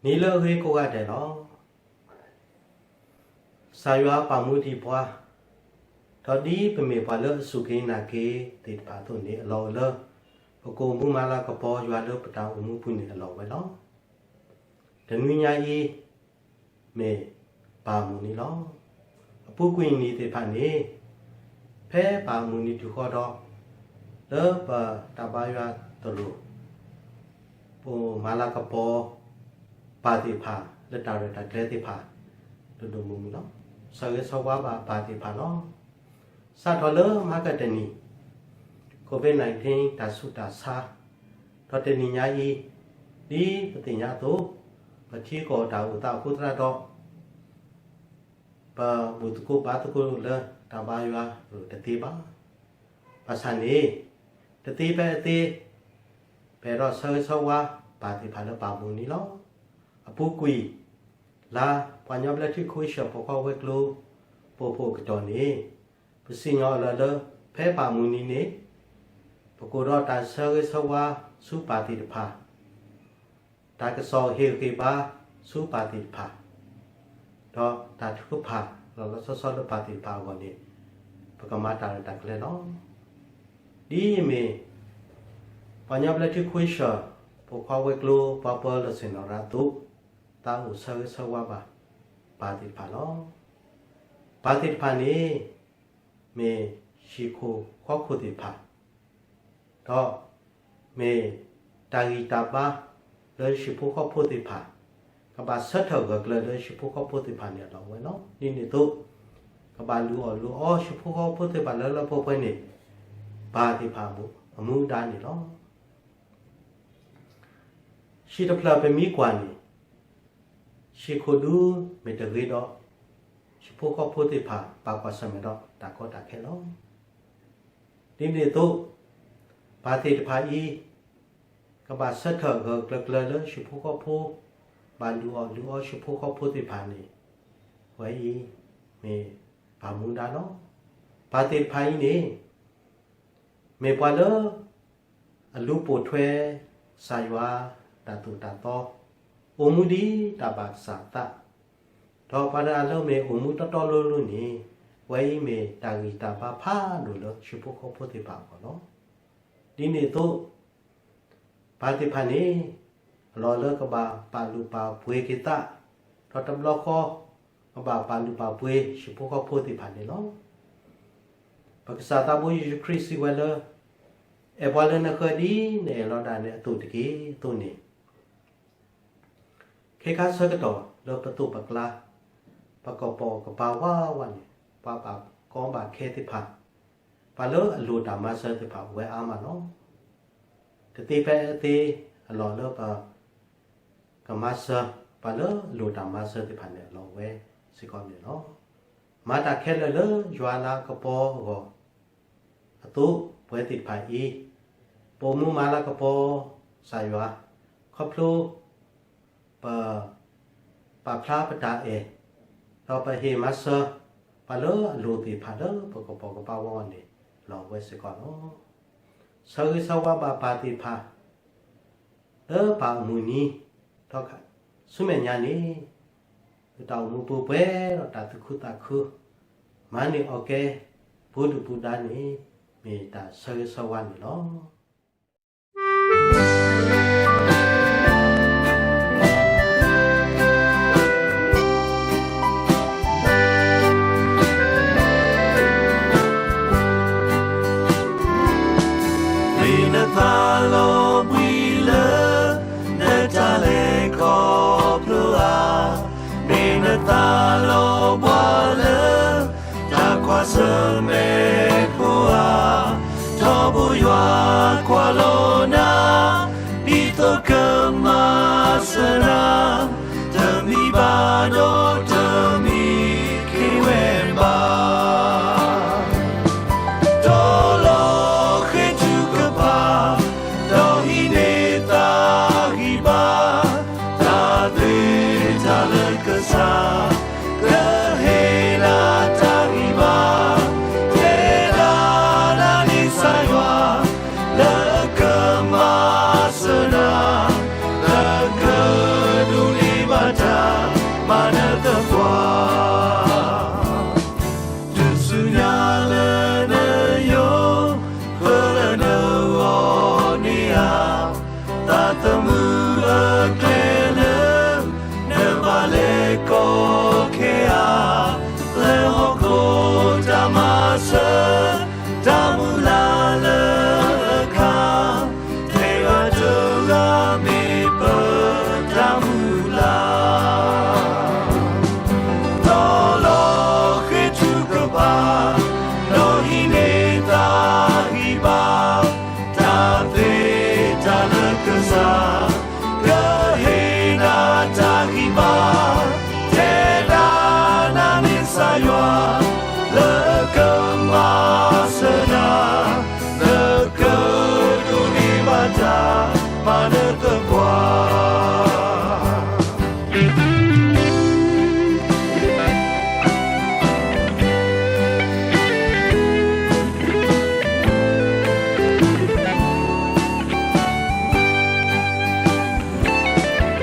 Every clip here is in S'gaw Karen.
နံၤလၢအဂ့ၤကိးဂၤဒဲးလီၤ. ကစၢ်ယွၤပာ်မူဒံးပှၤ, ဒီးဒ်ပမ့ၢ်ပှၤလၢအစူၢ်က့ၤနာ်က့ၤသ့ၣ်တဖၣ်အသိးန့ၣ် အလီၢ်အိၣ်လၢ ပကအိၣ်မူမၤလၤကပီၤယွၤလၢပတၢ်အိၣ်မူပူၤန့ၣ်အလီၢ်ဝဲလီၤ. တနွံညါအံၤ မ့ၢ်ပၢ်မုၢ်နံၤလီၤ. အပူၤကွံာ်နံၤသ့ၣ်တဖၣ်န့ၣ် ဖဲပၢ်မုၢ်နံၤတုၤဃီဒီး လၢပတၢ်ဘါယွၤသရိာ် ပမၤလၤကပီၤပၢ်သ့ၣ်တဖၣ် လၢတၢ်ရဲၣ်တၢ်ကျဲၤသ့ၣ်တဖၣ် ဒိၣ်ဒိၣ်မုၢ်မုၢ်လီၤ. ဆၢဂ့ၤဆၢဝါဘၣ်ပၢ်သ့ၣ်တဖၣ်လီၤ. စးထီၣ်လၢမဟါကတနံၤ COVID nineteen တၢ်ဆူးတၢ်ဆါ ဒီးတနံၤညါအံၤ ဒ်ပသ့ၣ်ညါအသိး ပထံကီၢ်တၢ်အိၣ်သးအဃိသတးဒီး ပဘူၣ်သကိးဘါသကိးလၢတၢ်ဘါယွၤသရိာ်တသ့ဘၣ်. ဘၣ်ဆၣ်န့ၣ် တသ့ဖဲအသ့ ပအဲၣ်ဒိးဆၢဂ့ၤဆၢဝါပၢ်သ့ၣ်တဖၣ်လၢပၢ်မုၢ်နံၤလီၤ. အပူၤကွံာ် လါပှၤကညီဘျၢထံခဝ့ၡၢၣ်ပိာ်ခွါဝဲၤကျိၤ ပိာ်ဖှိၣ်အကတီၢ်န့ၣ် ပစံၣ်ညီၣ်အလၢာ်လၢ ဖဲပၢ်မုၢ်နံၤန့ၣ် ပကအိၣ်ဒီးတၢ်ဆၢဂ့ၤဆၢဝါဆူပၢ်သ့ၣ်တဖၣ်, တၢ်ကစီၣ်ဟ့ၣ်ဂံၢ်ဟ့ၣ်ဘါဆူပၢ်သ့ၣ်တဖၣ်, ဒီးတၢ်ထုကဖၣ်လီၤလီၤဆီဆီလၢပၢ်သ့ၣ်တဖၣ်အဂီၢ်န့ၣ် ပကမၤတၢ်ရဲၣ်တၢ်ကျဲၤလီၤ. ဒ်အမ့ၢ် ပှၤကညီဘျၢထံခဝ့ၡၢၣ် ပိာ်ခွါဝဲၤကျိၤ ပှၤပၢၤလီၢ်ဆ့ၣ်နီၤရၤအသိး သးအိၣ်ဆၢဂ့ၤဆၢဝါဘၣ် ပၢ်သ့ၣ်တဖၣ်လီၤ. ပၢ်သ့ၣ်တဖၣ်န့ၣ် မ့ၢ်ဟံၣ်ခိၣ်ဃီခိၣ်သ့ၣ်တဖၣ်, ဒီးမ့ၢ်တၢ်ဂံၢ်တၢ်ဘါလၢဟံၣ်ဖိဃီဖိသ့ၣ်တဖၣ်, ကဘၣ်ဆၢထၢၣ်ဂၢၢ်ကျၢၤလၢဟံၣ်ဖိဃီဖိသ့ၣ်တဖၣ်န့ၣ်အလီၢ်ဝဲလီၤ. ဒ်န့ၣ်အသိး ကဘၣ်လုၢ်အီၣ်လုၢ်အီဟံၣ်ဖိဃီဖိသ့ၣ်တဖၣ်လၢလၢပှဲၤပှဲၤန့ၣ် ပၢ်သ့ၣ်တဖၣ်အမူအဒါန့ၣ်လီၤ. ဟံၣ်တဖျၢၣ်ပမ့ၢ်ကွၢ်န့ၣ် ဟံၣ်ခိၣ်ဒူမ့ၢ်တဂ့ၤဒီး ဟံၣ်ဖိဃီဖိသ့ၣ်တဖၣ် ဘၣ်ကွၢ်ဆၢၣ်မဲာ်ဒီးတၢ်ကီတၢ်ခဲလီၤ. ဒ်န့ၣ်အသိး ပၢ်သ့ၣ်တဖၣ်အံၤ ကဘၣ်ဆၢထၢၣ်ဂၢၢ်ဂၢၢ်ကျၢၤကျၢၤလၢဟံၣ်ဖိဃီဖိ, ဘၣ်လုၢ်အီၣ်လုၢ်အီဟံၣ်ဖိဃီဖိသ့ၣ်တဖၣ်န့ၣ် ဝဲအံၤမ့ၢ်ပၢ်မူဒါလီၤ. ပၢ်သ့ၣ်တဖၣ်အံၤန့ၣ် မ့ၢ်ပှၤလၢ အလူၤပိာ်ထွဲ ကစၢ်ယွၤတၢ်သိၣ်တၢ်သီ, အိၣ်မူဒ်တၢ်ဘၣ်ကစၢ်အသး, ဒီးပှၤတဂၤလၢမ့ၢ်အိၣ်မူတီတီလိၤလိၤန့ၣ် ဝဲအံၤမ့ၢ်တၢ်ဂံၢ်တၢ်ဘါဖးဒိၣ်လၢဟံၣ်ဖိဃီဖိသ့ၣ်တဖၣ်အဂီၢ်လီၤ. ဒ်န့ၣ်အသိး ပၢ်သ့ၣ်တဖၣ်န့ၣ် အလီၢ်လၢကဘၣ်ပာ်လုၢ်ပာ်ပှ့ၤက့ၤသး, ဒီးတဘျီဃီ ကဘၣ်ပာ်လုၢ်ပာ်ပှ့ၤဟံၣ်ဖိဃီဖိသ့ၣ်တဖၣ်န့ၣ်လီၤ. ပကစၢ်သးဘိယ့ၣ်ၡူးခရံာ်စံးဝဲလၢ အဲၣ်ပှၤလၢနဃၢၤဒ်နအဲၣ်လီၤဒၣ်နအသိးတက့ၢ်အသိးန့ၣ် ခဲခါဆၢကတီၢ်လၢပသိးပကျါ ပကပိာ်ကပၤဝးဝးန့ၣ် ပှၤဘၣ်ကီဘၣ်ခဲသ့ၣ်တဖၣ် ပှၤလၢအလိၣ်တၢ်မၤစၢၤသ့ၣ်တဖၣ်အိၣ်ဝဲအါမးလီၤ. တသ့ဖဲအသ့အလီၢ်လၢပ ကမၤစၢၤ ပှၤလၢအလိၣ်တၢ်မၤစၢၤသ့ၣ်တဖၣ်န့ၣ်အလီၢ်ဝဲစ့ၢ်ကီးန့ၣ်လီၤ. မၤတၢ်ခဲလၢာ်လၢယွၤလၤကပီၤအဂီၢ် အသိးပဝဲသ့ၣ်တဖၣ်အံၤ ပအိၣ်မူမၤလၤကပီၤကစၢ်ယွၤ ခီဖျိ ပ ပာ်ဖျါပတၢ်အဲၣ် ဒီးပဟ့ၣ်မၤစၢၤ ပှၤလၢအလိၣ်သ့ၣ်တဖၣ်လၢပကပိာ်ကပၤဝးဝးန့ၣ် လီၤဝဲစ့ၢ်ကီးလီၤ. ဆၢဂ့ၤဆၢဝါဘၣ်ပၢ်သ့ၣ်တဖၣ် လၢပၢ်အမုၢ်နံၤ ဒီးဆူမဲာ်ညါန့ၣ် လၢတၢ်အိၣ်မူပူၤပှဲၤဒီးတၢ်သူၣ်ခုသးခု မၤန့ၢ်အီၣ်ကဲ ပူၤဒုၣ်ပူၤဒါန့ၣ် မ့ၢ်တၢ်ဆၢဂ့ၤဆၢဝါန့ၣ်လီၤ. မ့ၢ်နသးလီၤဘှံးလၢ နတၢ်လဲၤခီဖျိဧါ, မ့ၢ်နသးလီၤဘှါလၢ တၢ်ကွၢ်ဆၢၣ်မဲာ်ဖိဧါ, ထီဘိယွၤကွၢ်လီၤနၤ, ဒ်သိးကမၤစၢၤနၤ, တမံဘၣ်ဒီးတမံခ့ဝဲဘၣ်. ဒီးလီၤဃ့ထုကဖၣ်, ဒီးဟံးန့ၢ်သးဂံၢ်ဘါ, တၢ်သ့တၢ်လၢကစၢ်, ကဟ့ၣ်နၤတၢ်ဂံၢ်ဘါ, တဲဒၣ်နၤန့ၣ်ကစၢ်ယွၤ, လၢကမၤစၢၤနၤ ကျဲလၢ နဘၣ်လဲၤကီခဲအံၤ လၢဟီၣ်ခိၣ်တၢ်မၤစၢၤ တၢ်မုၢ်လၢ်လၢအခါ တဲဂၤတဂၤမ့ၢ်ပတၢ်မုၢ်လၢ် ဒီးလီၤဃ့ထုကဖၣ် ဒီးဟံးန့ၢ်တၢ်ဂံၢ်ဘါ တၢ်သ့တၢ်လၢကစၢ် ကဟ့ၣ်နၤတၢ်ဂံၢ်ဘါ တဲဒၣ်နၤန့ၣ်ကစၢ်ယွၤ လၢကမၤစၢၤနၤ လၢကဒိးန့ၢ်ဘၣ်တၢ်မၤနၢၤသပှၢ် မ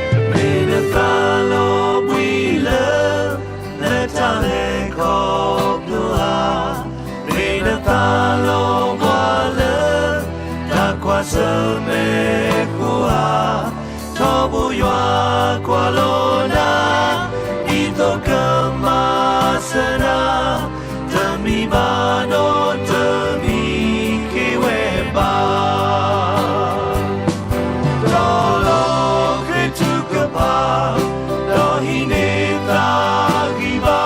့ၢ်နသးလီၤဘှံးလၢ နတၢ်လဲၤခီဖျိဧါ, မ့ၢ်နသးလီၤဘှါလၢ တၢ်ကွၢ်ဆၢၣ်မဲာ်ခိၣ်ဧါ, ထီဘိယွၤကွၢ်လီၤနၤ ဒ်သိးကမၤစၢၤနၤ တမံၤဘၣ်ဒီးတမံၤက့ၤဝဲဘၣ်. ဒီးလီၤဃ့ထုကဖၣ် ဒီးဟံးန့ၢ်တၢ်ဂံၢ်ဘါ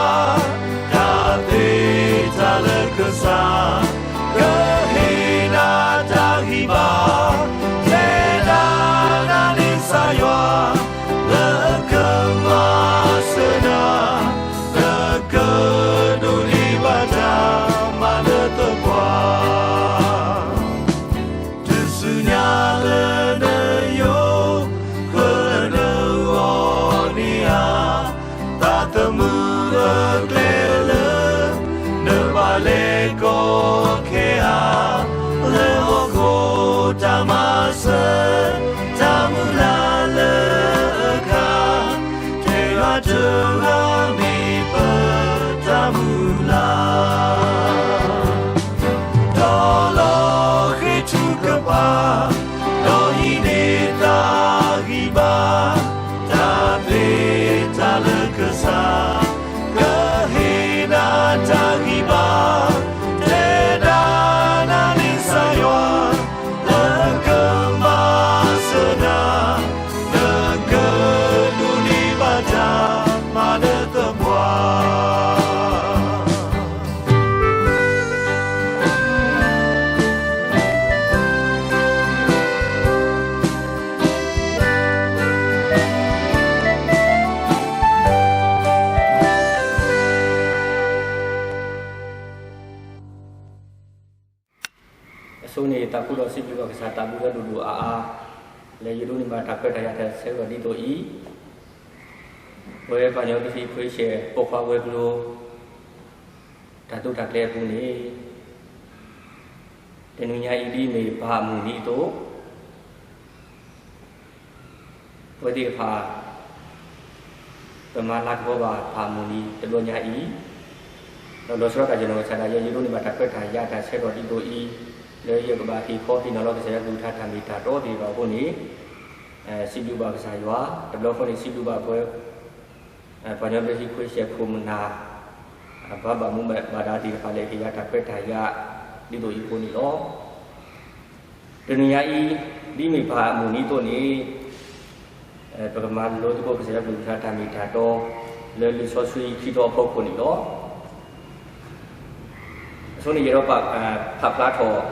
တၢ်သ့တၢ်လၢကစၢ် ကဟ့ၣ်နၤတၢ်ဂံၢ်ဘါ တဲဒၣ်နၤန့ၣ်ကစၢ်ယွၤ လၢကမၤစၢၤနၤ လၢကဒိးန့ၢ်ဘၣ်တၢ်မၤနၢၤသပှၢ် တစုညါလၢနယိၤ ဃၢလၢနဂီၢ်န့ၣ်ဧါ, သးသမူအကျဲလၢ နဘၣ်လဲၤကီခဲအံၤ လၢဟီၣ်ခိၣ်တၢ်မၤစၢၤ တၢ်မုၢ်လၢ်လၢအခါ တဲဂၤတဂၤမ့ၢ်ပတၢ်မုၢ်လၢ် ဒီးလီၤဃ့ထုကဖၣ် ဒီးဟံးန့ၢ်တၢ်ဂံၢ်ဘါ တၢ်သ့တၢ်လၢကစၢ် ကဟ့ၣ်နၤတၢ်ဂံၢ်ဘါ တဲဒၣ်နၤန့ၣ်ကစၢ်ယွၤ လၢကမၤစၢၤနၤ လၢကဒိးန့ၢ်ဘၣ်တၢ်မၤနၢၤသပှၢ် အဆိန့ၣ် သးခုဒီးစံးဘျုးဘၣ်ကစၢ်သးဘိဒိၣ်ဒိၣ်အါအါ လၢယဒိးန့ၢ်ဘၣ်တၢ်ခွဲးတၢ်ယာ်တၢ်ဆၢကတီၢ်ဒ်သိးအံၤ, ပဝဲပှၤကညီကသံၣ်ခွ့ဆဲးပိာ်ခွါဝဲၤကျိၤ တၢ်သိၣ်တၢ်ကျဲအပူၤန့ၣ်, တနံၤညါအံၤဒ်မ့ၢ်ပၢ်အမုၢ်နံၤအသိး ပဝဲသ့ၣ်တဖၣ် ပမၤလၤကပီၤဘၣ်ပၢ်အမုၢ်နံၤတဘျီညါအံၤ, ဒီးလီၤဆီဒၣ်တၢ် ယနီၢ်ကစၢ်ဒၣ်ယဲ ယဒိးန့ၢ်ဘၣ်တၢ်ခွဲးတၢ်ယာ်တၢ်ဆၢကတီၢ်ဒ်သိးအံၤ, လၢယကဘၣ်ဟ့ၣ်ခီဟ့ၣ်နီၤလီၤကစၢ်ယွၤကလုၢ်ကထါတၢ်မ့ၢ်တၢ်တီသ့ၣ်တဖၣ်အဃိန့ၣ်, စံးဘျုးဘၣ်ကစၢ်ယွၤ, တဘျီဃီန့ၣ် စံးဘျုးဘၣ်ပှၤ ပှၤကညီဘျၢထံခွ့ဆဲးခိၣ်မုၢ်နၤ ပှၤဘၣ်မူဘၣ်ဒါသ့ၣ်တဖၣ်လၢကယၤတၢ်ခွဲးတၢ်ယာ် ဒ်သိးအံၤအဃိန့ၣ်လီၤ. တနံၤညါအံၤ ဒ်မ့ၢ်ပၢ်အမုၢ်နံၤအသိးန့ၣ်, ပကမၤလိသကိးကစၢ်ယွၤကလုၢ်ကထါတၢ်မ့ၢ်တၢ်တီ လၢလံာ်စီဆှံခံတီၤအဖီခိၣ်န့ၣ်လီၤ. အဆိန့ၣ်ယအဲၣ်ဒိး ဖးဖျါထီၣ်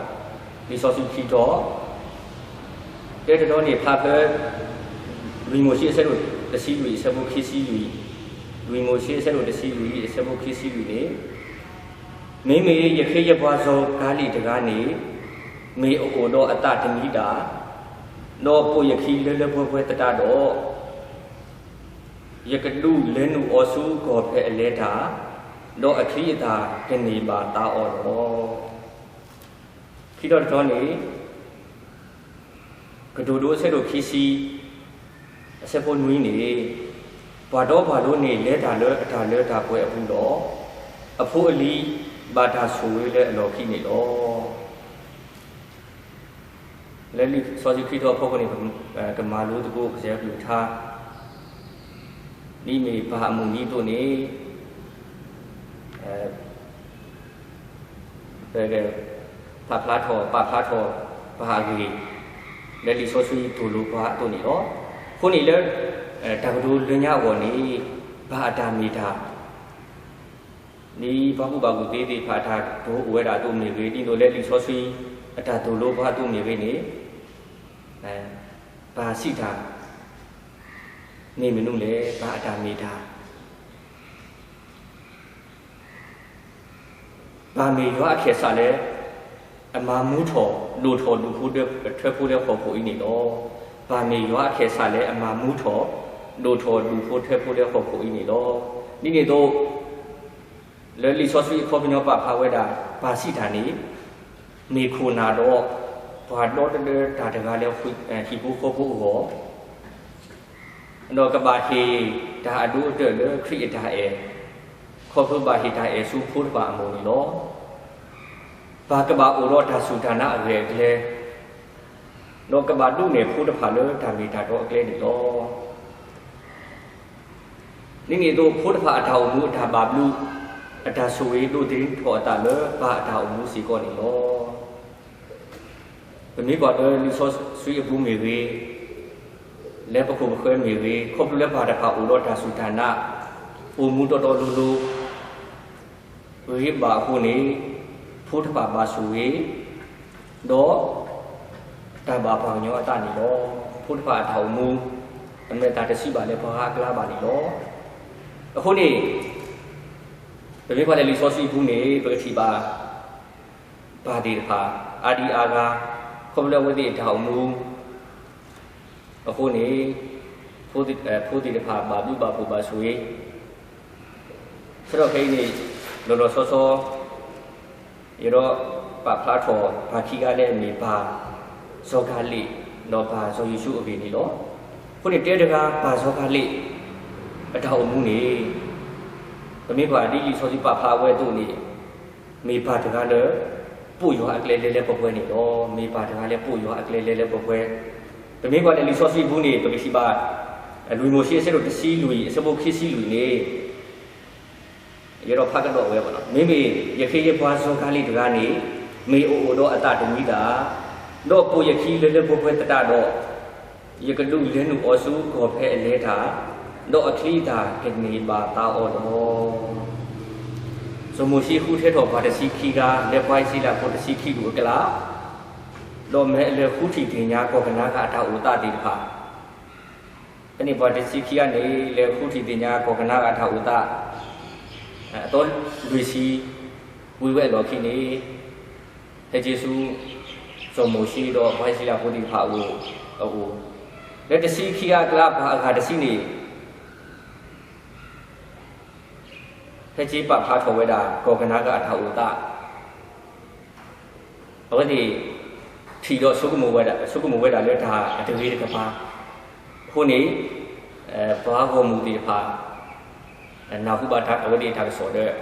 လံာ်စီဆှံခံတီၤ, တၢတတီၤန့ၣ် ဖးဖဲ လွံၢ်မိၤၡ့အဆၢဒိၣ်တဆံလွံၢ်အဆၢဖိခံဆံလွံၢ်, လွံၢ်မိၤၡ့အဆၢဒိၣ်တဆံလွံၢ်အဆၢဖိခံဆံလွံၢ်န့ၣ်, မ့မ့ၢ်ယခ့ယပှၤစီၤကၤလံၣ်တဂၤန့ၣ်, မ့ၢ်အအိၣ်ဒီးအသးတမံဒၣ်, ဒီးပိာ်ယခံလၢလၢပှဲၤပှဲၤသတးဒီး ယကဒုးလဲၤနုာ်အီၤဆူကီၢ်ဖဲအလဲၤတၢ်, ဒီးအချံအသၣ်ကန့ၢ်ဘၣ်သးအီၤလီၤ. ခံတီၤတတီၤန့ၣ်, ကတိၤဒိအဆၢဒိၣ်ခံဆံ, အဆၢဖိနွံန့ၣ်, ပှၤဒီပှၤလိန့ၣ် လဲၤတၢ်လၢအတၢ်လၢတၢ်ပှဲၤအပူၤဒီး, အဖိအလံၤဘၣ်တၢ်ဆိၣ်ဂ့ၤလၢအလီၢ်ခံန့ၣ်လီၤ. လၢလံာ်စီဆှံခံထီၣ်အဖီခိၣ်န့ၣ် ကမၤလိသကိးကစၢ်ယွၤကလုၢ်ကထါ ဒ်မ့ၢ်ပၢ်အမုၢ်နံၤအသိးန့ၣ် ပကဖးဖျါထီၣ် ပာ်ဖျါထီၣ်ပၢ်အဂ့ၢ် လၢလံာ်စီဆှံသိၣ်လိပှၤအသိးန့ၣ်လီၤ. အဃိန့ၣ်လၢ တၢ်ကတိၤလၢညါအဂီၢ်န့ၣ် ပၢ်အတၢ်မ့ၢ်တၢ် ဒ်ပှၤကူၣ်ဘၣ်ကူၣ်သ့သ့ၣ်တဖၣ်အတၢ်ကတိၤအိၣ်ဝဲဒၣ်အသိးမ့ၢ်ဂ့ၤ, ဒ်သိးလၢလံာ်စီဆှံအတၢ်သိၣ်လိပှၤအသိးမ့ၢ်ဂ့ၤန့ၣ် ပၢ်စံးတၢ် မ့ၢ်မနုၤလဲၣ်, ပၢ်အတၢ်မ့ၢ်တၢ် ပၢ်မ့ၢ်ယွၤအခဲၣ်စးလၢ အမၤမူထီၣ် ဒိၣ်ထီၣ်ဒူၣ်ဖိထၢဖိလၢဟီၣ်ခိၣ်အံၤန့ၣ်လီၤ. ပၢ်မ့ၢ်ယွၤအခဲၣ်စးလၢအမၤမူထီၣ် ဒိၣ်ထီၣ်ဒူၣ်ဖိထၢဖိလၢဟီၣ်ခိၣ်အံၤန့ၣ်လီၤ. ဒ်န့ၣ်အသိး လၢလံာ်စီဆှံအခီပညီပာ်ဖျါဝဲဒၣ် ပၢ်စံးတၢ်န့ၣ် မ့ၢ်ခိၣ်နၢ်ဒီး ပှၤဒီတဒၢတၢ်တဂၤလၢ ဟံၣ်ဖိဃီဖိအဂီၢ် ဒီးကဘၣ်ဟ့ၣ်တၢ်အဒိအတဲာ်လၢခရံာ်အတၢ်အဲၣ်, ခီဖျိဘၣ်ဟ့ၣ်တၢ်အဲၣ်ဆူဖိတဖၣ်အမိၢ်န့ၣ်လီၤ. ပၢ်ကဘၣ်အိၣ်ဒီးတၢ်စူၢ်တၢ်နာ်အဂၢၢ်အကျၢၤ, ဒီးကဘၣ်ဒုးနဲၣ်ဖိတဖၣ်လၢတၢ်မ့ၢ်တၢ်တီအကျဲန့ၣ်လီၤ. ဒ်န့ၣ်အသိး ဖိတဖၣ်အတၢ်အိၣ်မူအတၢ်ဘၣ်ဘျုး, အတၢ်ဆိၣ်ဂ့ၤဒိးသန့ၤထီၣ်အသးလၢပၢ်အတၢ်အိၣ်မူစ့ၢ်ကီးန့ၣ်လီၤ. ပမ့ၢ်ကွၢ်လၢလံာ်စီဆှံအပူၤမ့ၢ်ဂ့ၤ, လၢပခိၣ်ပဃၢၤမ့ၢ်ဂ့ၤ, ခီဖျိလၢပၢ်တဖၣ်အိၣ်ဒီးတၢ်စူၢ်တၢ်နာ်, အိၣ်မူတီတီလိၤလိၤ ဂ့ၤဘၣ်အဃိန့ၣ်, ဖိတဖၣ်ဘၣ်ဆိၣ်ဂ့ၤ, ဒီး တၢ်ဘၣ်ပှၤကညီအသးန့ၣ်လီၤ. ဖိတဖၣ်အတၢ်အိၣ်မူ အမဲာ်သၣ်တဆံးဘၣ်လၢပှၤဂၤအကျါဘၣ်န့ၣ်လီၤ. အဃိန့ၣ် ပမ့ၢ်ကွၢ်လၢလံာ်စီဆှံအပူၤန့ၣ် ပကထံၣ်ဘၣ် ပၢ်သ့ၣ်တဖၣ် အါဒံအါဂၤ ခီဖျိလၢအဝဲသ့ၣ်အတၢ်အိၣ်မူ အဃိန့ၣ် ဖိသ့ၣ်တဖၣ်ဘၣ်ဘျုးဘၣ်ဖှိၣ်ဘၣ်ဆိၣ်ဂ့ၤ ဆၢထီၣ်ခဲအံၤန့ၣ် လီၤလီၤဆီဆီ ယဒီးပာ်ဖျါထီၣ်ပၢ်ခံဂၤလၢအမ့ၢ်ပၢ်စီၤကၤလ့း ဒီးပၢ်စီၤယိၤၡူအဂ့ၢ်န့ၣ်လီၤ. အဃိန့ၣ်တဲတဂၤ ပၢ်စီၤကၤလ့း အတၢ်အိၣ်မူန့ၣ် ပမ့ၢ်ကွၢ်ဒ်လံာ်စီဆှံပာ်ဖျါဝဲအသိးန့ၣ် မ့ၢ်ပၢ်တဂၤလၢ ပိာ်ယွၤအကျဲလဲၤလဲၤပှဲၤပှဲၤန့ၣ်လီၤ. မ့ၢ်ပၢ်တဂၤလၢပိာ်ယွၤအကျဲလဲၤလဲၤပှဲၤပှဲၤ, ပမ့ၢ်ကွၢ်လၢလံာ်စီဆှံအပူၤန့ၣ် ပကထံၣ်ဘၣ် လွံၢ်မိၤၡ့အဆၢဒိၣ်တဆံလွံၢ် အဆၢဖိခံဆံလွံၢ်န့ၣ် ယဒီးဖးကဒီးဝဲဘၣ်နီၤ, မ့မ့ၢ်ယခ့ယပှၤစီၤကၤလ့းတဂၤန့ၣ် မ့ၢ်အအိၣ်ဒီးအသးတမံသး, ဒီးပိာ်ယခံလၢလၢပှဲၤပှဲၤသတးဒီး, ယကဒုးလဲၤနုာ်အီၤဆူကီၢ်ဖဲအလဲၤတၢ်, ဒီးအချံအသၣ်ကန့ၢ်ဘၣ်သးအီၤလီၤ. စီၤမိၤၡ့ဃုထၢထီၣ်ပှၤတဆံခံဂၤ လၢပှၤအံၣ်စရ့လးဖိတဆံခံဒူၣ်အကျါ, ဒီးမ့ၢ်အလဲၤဃုထံၣ်သ့ၣ်ညါကီၢ်ကနၤအၣ်အတၢ်အိၣ်သးသ့ၣ်တဖၣ် ဖဲန့ၣ်ပှၤတဆံခံဂၤန့ၣ် လဲၤဃုထံၣ်သ့ၣ်ညါကီၢ်ကနၤအၣ်အတၢ်အိၣ်သး, အသီလွံၢ်ဆံ ဝံၤဝဲအလီၢ်ခံန့ၣ်, ဟဲက့ၤဆူ စီၤမိၤၡ့ဒီးပှၤအံၣ်စရ့လးဖိသ့ၣ်တဖၣ်အအိၣ်, လၢတဆံခံဂၤအကျါ ပှၤအဂၤတဆံန့ၣ် ဟဲက့ၤပာ်ဖျါထီၣ်ဝဲဒၣ် ကီၢ်ကနၤအၣ်အတၢ်အိၣ်သး အဝဲသ့ၣ် ထံၣ်ဒီးဆိကမိၣ်ဝဲဒၣ်, ဆိကမိၣ်ဝဲဒၣ်လၢတၢ်အတဂ့ၤတကပၤ, အဃိန့ၣ် ပှၤဂီၢ်မုၢ်သ့ၣ်တဖၣ် နၢ်ဟူဘၣ်အဝဲသ့ၣ်အတၢ်ကစီၣ်ဒီး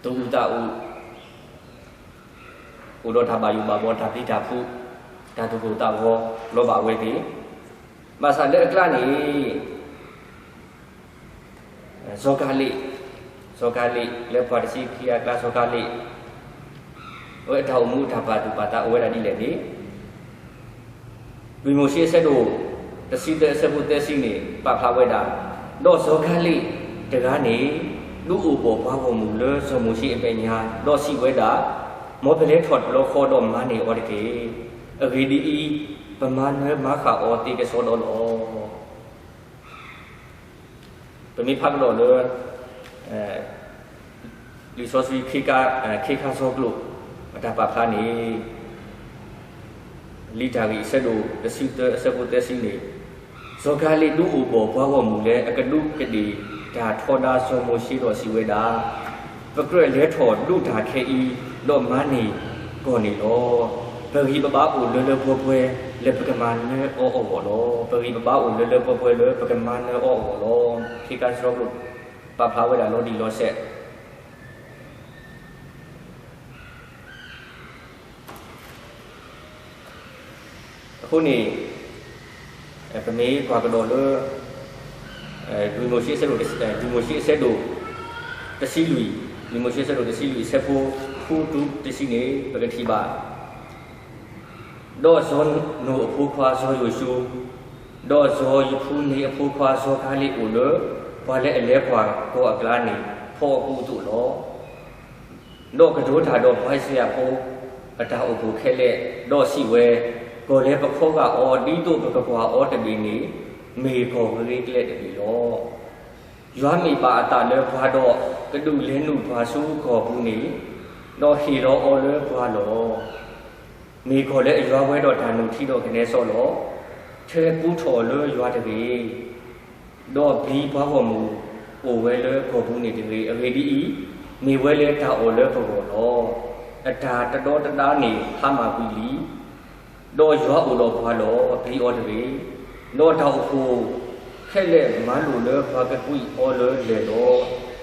သူၣ်အုးသးအုး အိၣ်ဒီးတၢ်ဘၣ်ယိၣ်ဘၣ်ဘီ တၢ်ပျံၤတၢ်ဖုး တၢ်သူၣ်ကိၢ်သးဂီၤ လီၤဘၣ်အဝဲသ့ၣ်, ဘၣ်ဆၣ်လၢအကျါန့ၣ် စီၤကၤလ့း, စီၤကၤလ့း လၢပှၤတဆံခံဂၤအကျါ စီၤကၤလ့း အဝဲအတၢ်အိၣ်မူအတၢ်ပာ်သူၣ်ပာ်သးအိၣ်ဝဲဒၣ်ဒ်လဲၣ်န့ၣ်, လွံၢ်မိၤၡ့အဆၢဒိၣ် တဆံသၢအဆၢဖိသၢဆံန့ၣ် ပာ်ဖျါဝဲဒၣ်, ဒီးစီၤကၤလ့းတဂၤန့ၣ် ဒုးအိၣ်ဘီၣ်ပှၤဂီၢ်မုၢ်လၢစီၤမိၤၡ့အမဲာ်ညါ ဒီးစံးဝဲဒၣ်, မ်ပလဲၤထီၣ်တဘျီဃီဒီးမၤန့ၢ်အီၤတက့ၢ်. အဂ့ၢ်ဒ်အံၤ, ပမၤနၢၤမၤဃၣ်အီၤသ့ကစီဒီလီၤ. ပမ့ၢ်ဖးကဒီးလၢ လံာ်စီဆှံ ခ့ခါဆၢကလိၣ် အတၢ်ပာ်ဖျါန့ၣ် လံာ်တၢ်ဂ့ၢ်အဆၢဒိၣ်တဆံသၢအဆၢဖိသၢဆံန့ၣ်, စီၤကၤလ့းဒုးအိၣ်ဘီၣ်ပှၤဂီၢ်မုၢ်လၢအကဒူးကဒ့ၣ်တၢ်ထီဒါစီၤမိၤၡ့ဒီးစံးဝဲဒၣ်, ပကြၢးလဲၤထီၣ်ဒုးတၢ်ခဲအံၤ ဒီးမၤန့ၢ်ကီၢ်န့ၣ်လီၤ. ပဂံၢ်ပဘါအိၣ်လၢလၢပှဲၤပှဲၤလၢပကမၤနၢၤအီၤအဂီၢ်လီၤ. ပဂံၢ်ပဘါအိၣ်လၢလၢပှဲၤပှဲၤလၢပကမၤနၢၤအီၤအဂီၢ်လီၤ. ခ့ခါဆၢကလိၣ် ပာ်ဖျါဝဲဒၣ်လီၤတံၢ်လီၤဆဲး အဃိန့ၣ် ပမ့ၢ်ကွၢ်ကဒီးလၢ လွံၢ်မိၤၡ့အဆၢဒိၣ် လွံၢ်မိၤၡ့အဆၢဒိၣ် တဆံလွံၢ်, လွံၢ်မိၤၡ့အဆၢဒိၣ်တဆံလွံၢ် အဆၢဖိဃုတုၤတဆံန့ၣ် ပကထံၣ်ဘၣ် ဒီးစီၤနိၣ်အဖိခွါစီၤယိၤၡူ, ဒီးစီၤယဖူနံအဖိခွါစီၤခၤလ့းအိၣ်လၢ ပှၤလၢအလဲၤကွၢ်ကီၢ်အကျါန့ၣ် ဖီအကူအသိးလီၤ. ဒီးကတိၤတၢ်ဒီးပှၤအံၣ်စရ့လးဖိ အတၢ်အိၣ်ဖှိၣ်ခဲလၢာ်, ဒီးစံးဝဲ, ကီၢ်လၢပခီဂာ်အီၤ ဒ်သိးပကကွၢ်အီၤတဘ့ၣ်န့ၣ် မ့ၢ်ကီၢ်ဂ့ၤကျဲတဘ့ၣ်လီၤ. ယွၤမ့ၢ်ပာ်အသးလၢပှၤဒီး ကဒုးလဲၤနုာ်ပှၤဆူကီၢ်ပူၤန့ၣ်, ဒီးဟ့ၣ်လီၤအီၤလၢပှၤလီၤ. မ့ၢ်ကီၢ်လၢအယွၤဝဲဒီးတၢ်နုၢ်ထံဒီးကနဲစီလီၤ. ထဲကူထီၣ်အီၤလၢယွၤတဂ့ၤ. ဒီးပျံၤပှၤဂီၢ်မုၢ်အိၣ်ဝဲလၢကီၢ်ပူၤန့ၣ်တဂ့ၤ. အဂ့ၢ်ဒ်အံၤ, မ့ၢ်ဝဲလၢတၢ်အီၣ်လၢပဂီၢ်လီၤ. အတၢ်တဒီတဒါန့ၣ်ဟါမၢ်ကွံာ်လံ. ဒီးယွၤအိၣ်ဒီးပှၤလီၤ. ပျံၤအီၤတဂ့ၤ. ဒီးတၢ်အိၣ်ဖှိၣ်ခဲလၢာ်မၤလိာ်လၢပှၤကကွံာ်အီၤလၢလဲၢ်လီၤ.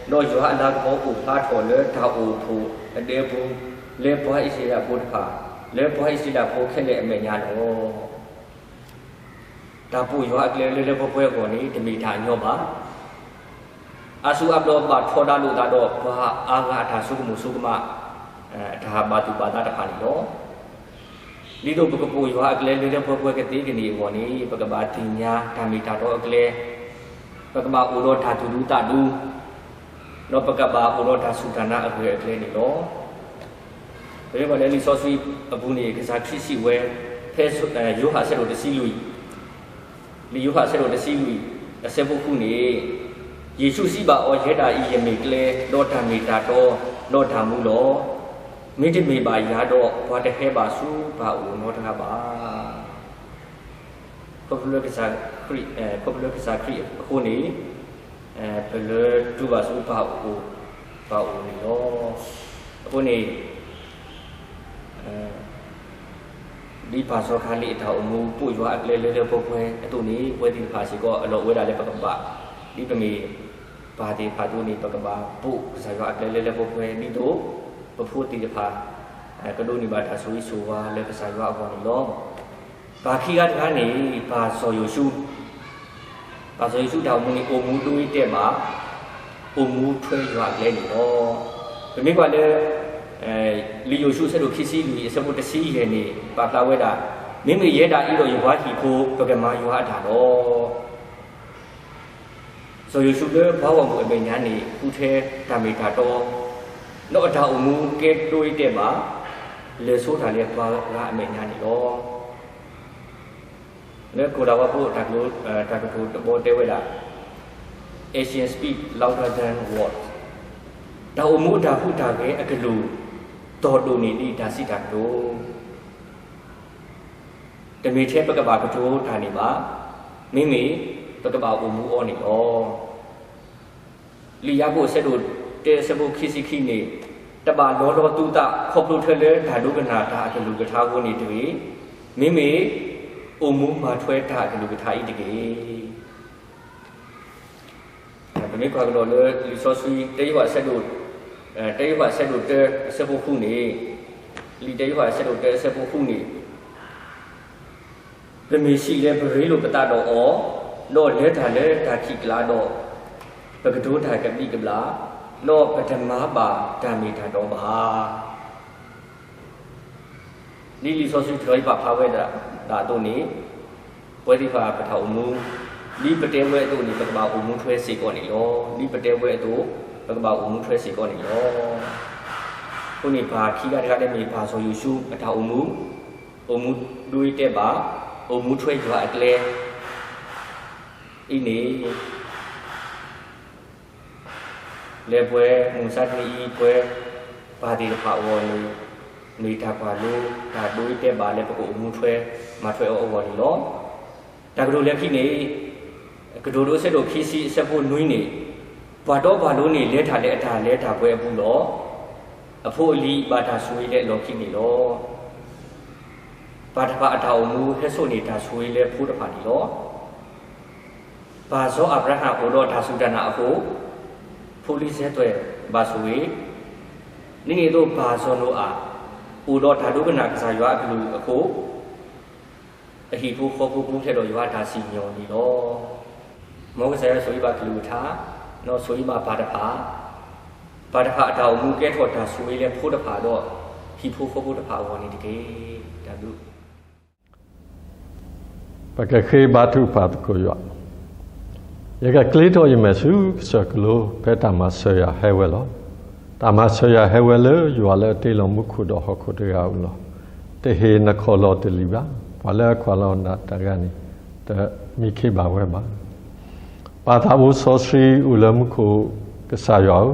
ဒီးယွၤအလၤကပီၤအိၣ်ဖျါထီၣ်လၢတၢ်အိၣ်ဖှိၣ်အဒဲပူၤ လၢပှၤအံၣ်စရ့လးဖိတဖၣ်, လၢပှၤအံၣ်စရ့လးဖိခဲလၢာ်အမဲာ်ညါလီၤ. တၢ်ပိာ်ယွၤအကျဲလၢလၢပှဲၤပှဲၤအဂီၢ်န့ၣ် တမ့ၢ်တၢ်အညီဘၣ်. အါစုအါဘျီဘၣ်ထီဒါလိာ်သးဒီးပှၤအါဂၤအတၢ်ဆိကမိၣ်ဆိကမး, အတၢ်ဘၣ်သူၣ်ဘၣ်သးတဖၣ်န့ၣ်လီၤ. ဒ်သိးပကပိာ်ယွၤအကျဲလၢလၢပှဲၤပှဲၤကသ့ကန့ၢ်အဂီၢ်န့ၣ် ပကဘၣ်သ့ၣ်ညါတၢ်မ့ၢ်တၢ်တီအကျဲ, ပကဘၣ်အိၣ်ဒီးတၢ်သူၣ်ဒူသးဒူ, ဒီးပကဘၣ်အိၣ်ဒီးတၢ်စူၢ်တၢ်နာ်အဂၢၢ်အကျဲန့ၣ်လီၤ. ပမ့ၢ်ကွၢ်လၢလံာ်စီဆှံအပူၤန့ၣ် ကစၢ်ခရံာ်စံးဝဲ ဖဲယိၤဟၣ်အဆၢဒိၣ်တဆံလွံၢ်, လံာ်ယိၤဟၣ်အဆၢဒိၣ်တဆံလွံၢ် အဆၢဖိဃုန့ၣ်, ယ့ၣ်ၡူးစံးဘၣ်အီၤ, ယဲဒၣ်အံၤယမ့ၢ်ကျဲ, ဒီးတၢ်မ့ၢ်တၢ်တီ, ဒီးတၢ်မူလီၤ. မ့တမ့ၢ်ဘၣ်ယၤဒီး ပှၤတဟဲဘၣ်ဆူပၢ်အအိၣ်နီတဂၤဘၣ်. ခီဖျိလၢကစၢ်ခရံာ်, ခီဖျိလၢကစၢ်ခရံာ်အဃိန့ၣ်, ပလဲၤတူၢ်ဘၣ်ဆူပၢ်အအိၣ်, ပၢ်အအိၣ်န့ၣ်လီၤ. အဃိန့ၣ် ဒ်ပၢ်စီၤခၤလ့းအတၢ်အိၣ်မူ ပိာ်ယွၤအကျဲလၢလၢပှဲၤပှဲၤအသိးန့ၣ် ပဝဲသ့ၣ်တဖၣ်စ့ၢ်ကီး အလီၢ်အိၣ်ဝဲဒၣ်လၢပကဘၣ်, ဒ်ပမ့ၢ်ပၢ်သ့ၣ်တဖၣ်အသိးန့ၣ် ပကဘၣ်ပိာ်ကစၢ်ယွၤအကျဲလၢလၢပှဲၤပှဲၤ ဒ်သိးပဖိသ့ၣ်တဖၣ် ကဒိးန့ၢ်ဘၣ်တၢ်ဆိၣ်ဂ့ၤဆိၣ်ဝါလၢကစၢ်ယွၤအဂီၢ်န့ၣ်လီၤ. ပၢ်ခံဂၤတဂၤန့ၣ် ပၢ်စီၤယိၤၡူ ပၢ်စီၤယိၤၡူတၢ်အိၣ်မူန့ၣ် အိၣ်မူဒိတဲဘၣ်, အိၣ်မူထွဲယွၤအကျဲန့ၣ်လီၤ. ပမ့ၢ်ကွၢ်လၢ လံာ်ယိၤၡူအဆၢဒိၣ်ခံဆံလွံၢ် အဆၢဖိတဆံယဲၢ်န့ၣ် ပာ်ဖျါဝဲဒၣ်, မ့မ့ၢ်ယဲဒၣ်အံၤဒီးယပှၤဟံၣ်ဖိ ပကမၤယွၤအတၢ်လီၤ. စီၤယိၤၡူလၢပှၤဂီၢ်မုၢ်အမဲာ်ညါန့ၣ် ဃုထဲတၢ်မ့ၢ်တၢ်တီ, ဒီးအတၢ်အိၣ်မူကဲဒိတဲဘၣ်, လဲၤဆိတၢ်လၢပှၤဂၤအမဲာ်ညါန့ၣ်လီၤ. လၢကိၤလၤဝါဖိ တၢ်ကတိၤတဘီတဲဝဲဒၣ်, Action speak louder than words. တၢ်အိၣ်မူအတၢ်ဟူးတၢ်ဂဲၤအကလုၢ်, တီၢ်ဒိၣ်န့ၢ်ဒံးတၢ်စံးတၢ်ကတိၤ တမ့ၢ်ထဲပကဘၣ်ကတိၤတၢ်န့ၣ်ဘၣ်, မ့မ့ၢ်ပကဘၣ်အိၣ်မူအီၤန့ၣ်လီၤ. လံာ်ယၤကိာ်အဆၢဒိၣ်တၢ အဆၢဖိခံဆံခံန့ၣ်, တဘၣ်လီၤလီၤသူသးခီဖျိထဲလၢတၢ်ဒိကနၣ်တၢ်အကလုၢ်ကထါအဃိန့ၣ်တဂ့ၤ, မ့မ့ၢ်အိၣ်မူမၤထွဲတၢ်အကလုၢ်ကထါအံၤတက့ၢ်. ပမ့ၢ်ကွၢ်ကဒီးလၢလံာ်စီဆှံ တၢယိၤဟၣ်အဆၢဒိၣ်, တၢယိၤဟၣ်အဆၢဒိၣ်တၢ အဆၢဖိဃုန့ၣ်, လံာ်တၢယိၤဟၣ်အဆၢဒိၣ်တၢ အဆၢဖိဃုန့ၣ်, ပမ့ၢ်စံးလၢပရ့လိာ်ပသးဒီးအီၤ, ဒီးလဲၤတၢ်လၢတၢ်ခံးကျါဒီး, ပကတိၤတၢ်ကဘျံးကဘျၣ်, ဒီးပတမၤဘၣ်တၢ်မ့ၢ်တၢ်တီဘၣ်. ဒ်လံာ်စီဆှံတတီၤအံၤပာ်ဖျါဝဲဒၣ်အသိးန့ၣ်, ပဝဲသ့ၣ်တဖၣ်ပတၢ်အိၣ်မူ, ဒ်ပတဲဝဲအသိးန့ၣ် ပကဘၣ်အိၣ်မူထွဲစ့ၢ်ကီးန့ၣ်လီၤ. ဒ်ပတဲဝဲအသိး, ပကဘၣ်အိၣ်မူထွဲစ့ၢ်ကီးန့ၣ်လီၤ. အဃိန့ၣ်ပၢ်ခံဂၤတဂၤလၢမ့ၢ်ပၢ်စီၤယိၤၡူအတၢ်အိၣ်မူ, အိၣ်မူဒိတဲဘၣ်, အိၣ်မူထွဲယွၤအကျဲအံၤန့ၣ် လၢပဝဲမုၢ်မဆါတနံၤအံၤ ပဝဲပၢ်သ့ၣ်တဖၣ်အဂီၢ်န့ၣ်, မ့ၢ်တၢ်ကွၢ်လိ, တၢ်ဒိတဲဘၣ်လၢပကအိၣ်မူထွဲ, မၤထွဲအီၤအဂီၢ်န့ၣ်လီၤ. တၢ်ကတိၤလၢခံန့ၣ်, ကတိၤဒိအဆၢဒိၣ်ခံဆံအဆၢဖိနွံန့ၣ်, ပှၤတီပှၤလိၤန့ၣ် လဲၤတၢ်လၢအတၢ်လဲၤတၢ်ပှဲၤအပူၤလီၤ. အဖိအလံၤဘၣ်တၢ်ဆိၣ်ဂ့ၤလၢအလီၢ်ခံန့ၣ်လီၤ. ပၢ်တဖၣ်အတၢ်အိၣ်မူဟဲစိာ်န့ၢ်တၢ်ဆိၣ်ဂ့ၤလၢဖိတဖၣ်န့ၣ်လီၤ. ပၢ်စီၤအၤဘြၤဟၣ်အိၣ်ဒီးတၢ်စူၢ်တၢ်နာ်အဃိ, ဖိလံၤစဲသွဲၣ်ဘၣ်ဆိၣ်ဂ့ၤ, ဒ်န့ၣ်အသိးပၢ်စီၤနိအၤ အိၣ်ဒီးတၢ်ဒိကနၣ်ကစၢ်ယွၤအကလုၢ်အဃိ, အဟံၣ်ဖိဃီဖိပူၤဖျဲးဒီးယွၤအတၢ်စံၣ်ညီၣ်န့ၣ်လီၤ. မ်ကစၢ်ယွၤဆိၣ်ဂ့ၤဘၣ်ကလုၢ်ကထါ, ဒီးဆိၣ်ဂ့ၤဘၣ်ပၢ်တဖၣ်, ပၢ်တဖၣ်အတၢ်အိၣ်မူကဲထီၣ်တၢ်ဆိၣ်ဂ့ၤလၢဖိတဖၣ်ဒီး ဟံၣ်ဖိဃီဖိတဖၣ်အဂီၢ်န့ၣ်တက့ၢ်. တၢ်ဘျုး ပကဃ့ဘါထုကဖၣ်သကိးယွၤ, ယကကျ့ထီၣ်ယမဲာ်ဆူကစၢၢ်ကလိ ဖဲတၢ်မၤစၢၤယၤဟဲဝဲလီၤ. တၢ်မၤစၢၤယၤဟဲဝဲလၢယွၤလၢအတ့လီၤမူခိၣ်ဒီးဟီၣ်ခိၣ်တဂၤဧိၤလီၤ. တဟ့ၣ်နခီၣ်လီၤတလံၤဘၣ်. ပှၤလၢအကွၢ်လီၤနၤတဂၤန့ၣ် တမံခ့ဘၣ်ဝဲဘၣ်. ပၢ်သးဘိစီဆှံအိၣ်လၢမူခိၣ် ကစၢ်ယွၤဧၢ,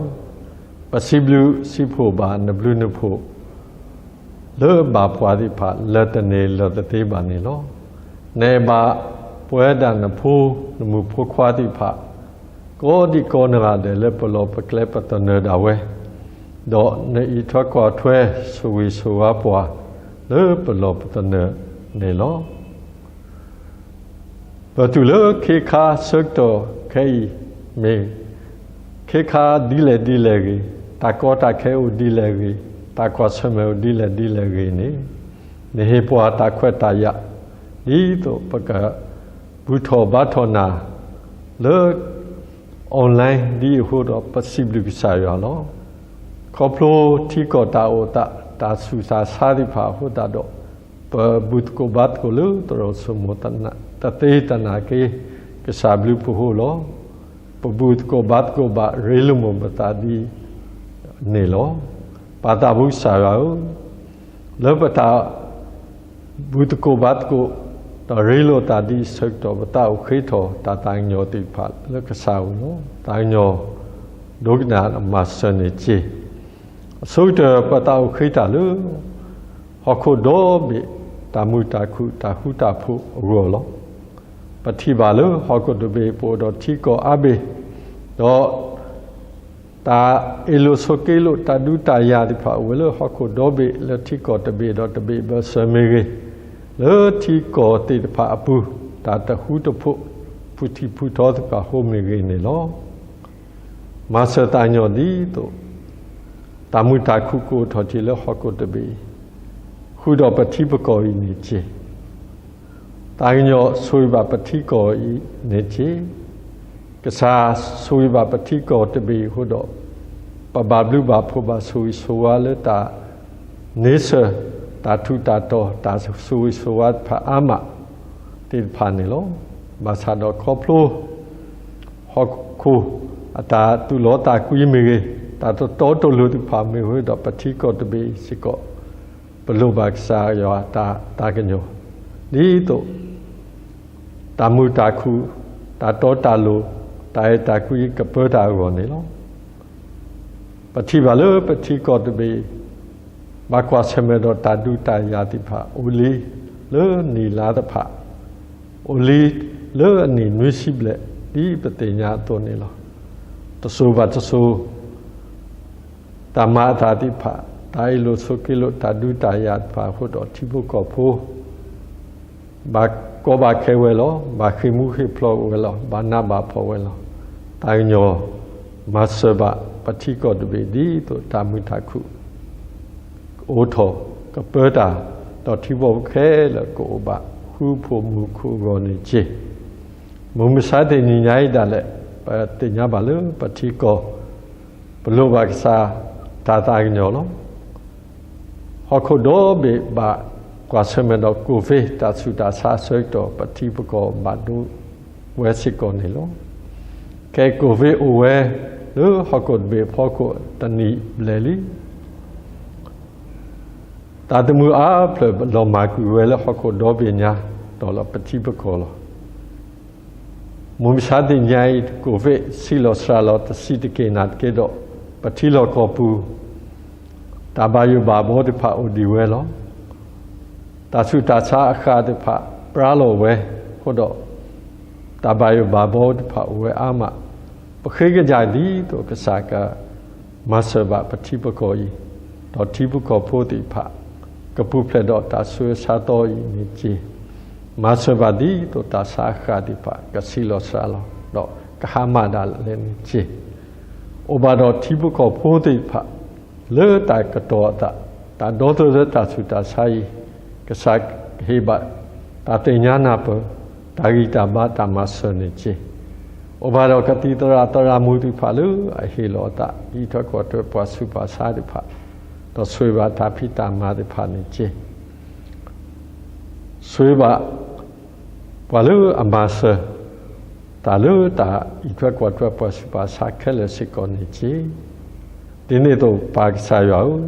ပစံးဘျုးစံးဖှိၣ်ဘၣ်နဘျုးနဖှိၣ် လၢဘၣ်ပှၤသ့ၣ်တဖၣ်လၢတန့ၢ်လၢၤတသ့ဘၣ်န့ၣ်လီၤ. နအဲၣ်ဘၣ်ပဝဲဒၣ်နဖိနမုၣ်ဖိခွါသ့ၣ်တဖၣ် ကိးဒံကိးနဂၤဒဲးလၢပလီၢ်ပကျဲပသနၢၣ်ဒၣ်ဝဲ, ဒီးနအံးထွဲကွၢ်ထွဲဆိၣ်ဂ့ၤဆိၣ်ဝါပှၤလၢပလီၢ်ပသနၢၣ်န့ၣ်လီၤ. ပတုၤလၢခ့ခါဆၢကတီၢ်ခဲအံၤ မ့ၢ်ခ့ခါဒ်လဲၣ်ဒ်လဲၣ်ဂ့ၤ, တၢ်ကီတၢ်ခဲအိၣ်ဒ်လဲၣ်ဂ့ၤ, တၢ်ကွၢ်ဆၢၣ်မဲာ်အိၣ်ဒ်လဲၣ်ဒ်လဲၣ်ဂ့ၤန့ၣ်, နဟ့ၣ်ပှၤတၢ်ခွဲးတၢ်ယာ် ဒ်သိးပကဘူၣ်ထီၣ်ဘါထီၣ်နၤလၢ online ဒ်အဃိဒီး ပစံးဘျုးကစၢ်ယွၤလီၤ. ခီဖျိထံကီၢ်တၢ်အိၣ်သး တၢ်ဆူးတၢ်ဆါသ့ၣ်တဖၣ်အဃိသတးဒီး ပဘူၣ်သကိးဘါသကိးလၢသရိာ်စိမိၤသ့ၣ်တဖၣ်နာ်က့ ကစၢ်ဘျုးပဟိၣ်လီၤ. ပဘူၣ်သကိးဘါသကိးဘၣ်ရ့လိာ်မုာ်ပသးဒ်န့ၣ်လီၤ. ပၢ်သးဘိကစၢ်ယွၤဧၢ, လၢပတၢ် ဘူၣ်သကိးဘါသကိး ဒီးရ့လိာ်သးဒ်အံၤအဆၢကတီၢ် ပသးအိၣ်ဃ့ထီၣ်တၢ်သးကညီၤသ့ၣ်တဖၣ်လၢကစၢ်ဧိၤလီၤ. သးကညီၤဒိကနၣ်မၤစၢၤန့ၢ်က့ၤ, အဆိကတၢၢ်ပသးအိၣ်ဃ့တၢ်လၢ ဟီၣ်ခိၣ်ဒီဘ့ၣ် တၢ်မုာ်တၢ်ခုၣ်တၢ်ဃူတၢ်ဖိးအဂီၢ်လီၤ. ပထံၣ်ဘၣ်လၢဟီၣ်ခိၣ်တဘ့ၣ်ပအိၣ်ဒီးထံကီၢ်အါဘ့ၣ်, ဒီး တၢ်အ့ၣ်လိာ်ဆိးက့လိာ် တၢ်ဒုးတၢ်ယၤသ့ၣ်တဖၣ်အိၣ်ဝဲလၢဟီၣ်ခိၣ်ဒီဘ့ၣ် လၢထံကီၢ်တဘ့ၣ်ဒီးတဘ့ၣ်ဘၢၣ်စၢၤမ့ၢ်ဂ့ၤ, လၢထံကီၢ်သ့ၣ်တဖၣ်အပူၤ တၢ်တဃူတဖိး ဖုၣ်ထံၣ်ဖုၣ်ထီသ့ၣ်တဖၣ်အဃိမ့ၢ်ဂ့ၤန့ၣ်လီၤ. မၤစၢၤသးကညီၤဒ်သိး တၢ်မုာ်တၢ်ခုၣ်ကအိၣ်ထီၣ်က့ၤလၢဟီၣ်ခိၣ်တဘ့ၣ်အံၤ, ဃုာ်ဒီးပထံပကီၢ်အံၤန့ၣ်က့ၤ သးကညီၤဆိၣ်ဂ့ၤဘၣ်ပထံကီၢ်အံၤန့ၣ်က့ၤ, ကစၢ်ဆိၣ်ဂ့ၤဘၣ်ပထံကီၢ်တဘ့ၣ်အံၤအဃိဒီး, ပဘၣ်ဘျုးဘၣ်ဖှိၣ်ဘၣ်ဆိၣ်ဂ့ၤဆိၣ်ဝါလၢတၢ်န့ဆၢၣ်, တၢ်ထူးတၢ်တီၤ, တၢ်ဆိၣ်ဂ့ၤဆိၣ်ဝါတဖၣ်အါမးသ့ၣ်တဖၣ်န့ၣ်လီၤ. ဘၣ်ဆၣ်ဒီးခီဖျိ ဟီၣ်ခိၣ်အတၢ်သူၣ်လီသးကွံမ့ၢ်ဂ့ၤ, တၢ်တတီတလိၤသ့ၣ်တဖၣ်မ့ၢ်ဂ့ၤဒီး ပထံကီၢ်တဘ့ၣ်အံၤစ့ၢ်ကီး ပလိၣ်ဘၣ်ကစၢ်ယွၤတၢ်သးကညီၤ, ဒ်သိး တၢ်မုာ်တၢ်ခုၣ်, တၢ်တီတၢ်လိၤ, တၢ်အဲၣ်တၢ်ကွံကပၢတၢ်အဂီၢ်န့ၣ်လီၤ. ပထံၣ်ဘၣ်လၢပထံကီၢ်တဘ့ၣ် ဘၣ်ကွၢ်ဆၢၣ်မဲာ်ဒီးတၢ်ဒုးတၢ်ယၤသ့ၣ်တဖၣ် အိၣ်လံလၢနံၣ်လါတဖၣ်, အိၣ်လံလၢအနံၣ်နွံဆံဘျဲၣ် ဒ်ပသ့ၣ်ညါအသိးန့ၣ်လီၤ. တစိၤဘၣ်တစိၤ တၢ်မၤအသးသ့ၣ်တဖၣ်, တၢ်အ့ၣ်လိာ်ဆိးက့လိာ် တၢ်ဒုးတၢ်ယၤတဖၣ်အဃိဒီး ထံဖိကီၢ်ဖိ ဘၣ်ကီဘၣ်ခဲဝဲလီၤ. ဘၣ်ဃ့ၢ်မူဃ့ၢ်ဖျိးဝဲလီၤ. ဘၣ်နးဘၣ်ဖှီၣ်ဝဲလီၤ. သးကညီၤမၤစၢၤဘၣ်ပထံကီၢ်တဘ့ၣ် ဒ်သိးတၢ်မုာ်တၢ်ခုၣ် အိၣ်ထီၣ်ကပၢတၢ်, ဒီးထံဖိကီၢ်ဖိခဲလၢာ်ကအိၣ်ဘၣ်ဃူဖိးမုာ်ခိၣ်အဂီၢ်န့ၣ်တက့ၢ်. မုၢ်မဆါတနံၤညါအံၤဒၣ်လဲာ် ပသ့ၣ်ညါဘၣ်လၢပထံကီၢ် ပလိၣ်ဘၣ်ကစၢ်တၢ်သးကညီၤလီၤ. ဟီၣ်ခိၣ်ဒီဘ့ၣ်ဘၣ်ကွၢ်ဆၢၣ်မဲာ်ဒီး ကိုဗစ် တၢ်ဆူးတၢ်ဆါအဆၢကတီၢ် ပထံပကီၢ်ဘၣ်ဒိဝဲစ့ၢ်ကီးန့ၣ်လီၤ. ခဲအံၤ ကိုဗစ် အိၣ်ဝဲလၢဟီၣ်ခိၣ်တဘ့ၣ်အဖီခိၣ်တနံၣ်ဘျဲၣ်လံ. တၢ်သမူအါဖျၢၣ်လီၤမၢ်ကွံာ်ဝဲလၢဟီၣ်ခိၣ်ဒီဘ့ၣ်ညါ ဒီးလၢပထံပကီၢ်လီၤ. မုၢ်မဆါတနံၤညါအံၤ ကိုဗစ် ဆံးလီၤစှၤလီၤတဆံးတက့ၢ်နာ်သက့ဒီး ပထံလီၢ်ကီၢ်ပူၤ တၢ်ဘၣ်ယိၣ်ဘၣ်ဘီသ့ၣ်တဖၣ်အိၣ်ဒံးဝဲလီၤ. တၢ်ဆူးတၢ်ဆါအဃၢ်သ့ၣ်တဖၣ် ပြၢလီၤဝဲအဃိဒီး တၢ်ဘၣ်ယိၣ်ဘၣ်ဘီသ့ၣ်တဖၣ်အိၣ်ဝဲအါမး. ပဃ့ကညးဒ်သိးကစၢ်က မၤစၢၤဘၣ်ပထံပကီၢ်အံၤ, ဒီးထံဖိကီၢ်ဖိသ့ၣ်တဖၣ် ကပူၤဖျဲးဒီးတၢ်ဆူးတၢ်ဆါအံၤန့ၣ်တက့ၢ်. မၤစၢၤဘၣ်ဒ်သိးတၢ်ဆါအဃၢ်သ့ၣ်တဖၣ် ကဆံးလီၤစှၤလီၤ ဒီးကဟါမၢ်ဒၣ်လဲာ်န့ၣ်တက့ၢ်. အိၣ်ဘၣ်ဒီးထံဖိကီၢ်ဖိသ့ၣ်တဖၣ် လၢတၢ်ကတီၤအသး, တၢ်ဒီသဒၢတၢ်ဆူးတၢ်ဆါအံၤ, ကစၢ်ကဟ့ၣ်ဘၣ် တၢ်သ့ၣ်ညါနၢ်ပၢၢ်, တၢ်ဂံၢ်တၢ်ဘါ တၢ်မၤစၢၤန့ၣ်က့, အိၣ်ဘၣ်ဒီးကသံၣ်သရၣ်သရၣ်မုၣ်သ့ၣ်တဖၣ်လၢအဟ့ၣ်လီၤအသး အံးထွဲကွၢ်ထွဲပှၤဆူးပှၤဆါသ့ၣ်တဖၣ်, ဒီးဆိၣ်ဂ့ၤဘၣ်တၢ်ဖံးတၢ်မၤသ့ၣ်တဖၣ်န့ၣ်က့ ဆိၣ်ဂ့ၤဘၣ် ပှၤလၢအမၤစၢၤ တၢ်လၢတၢ်အံးထွဲကွၢ်ထွဲပှၤဆူးပှၤဆါခဲလၢာ်စ့ၢ်ကီးန့ၣ်က့, ဒ်န့ၣ်အသိးပၢ်ကစၢ်ယွၤဧၢ,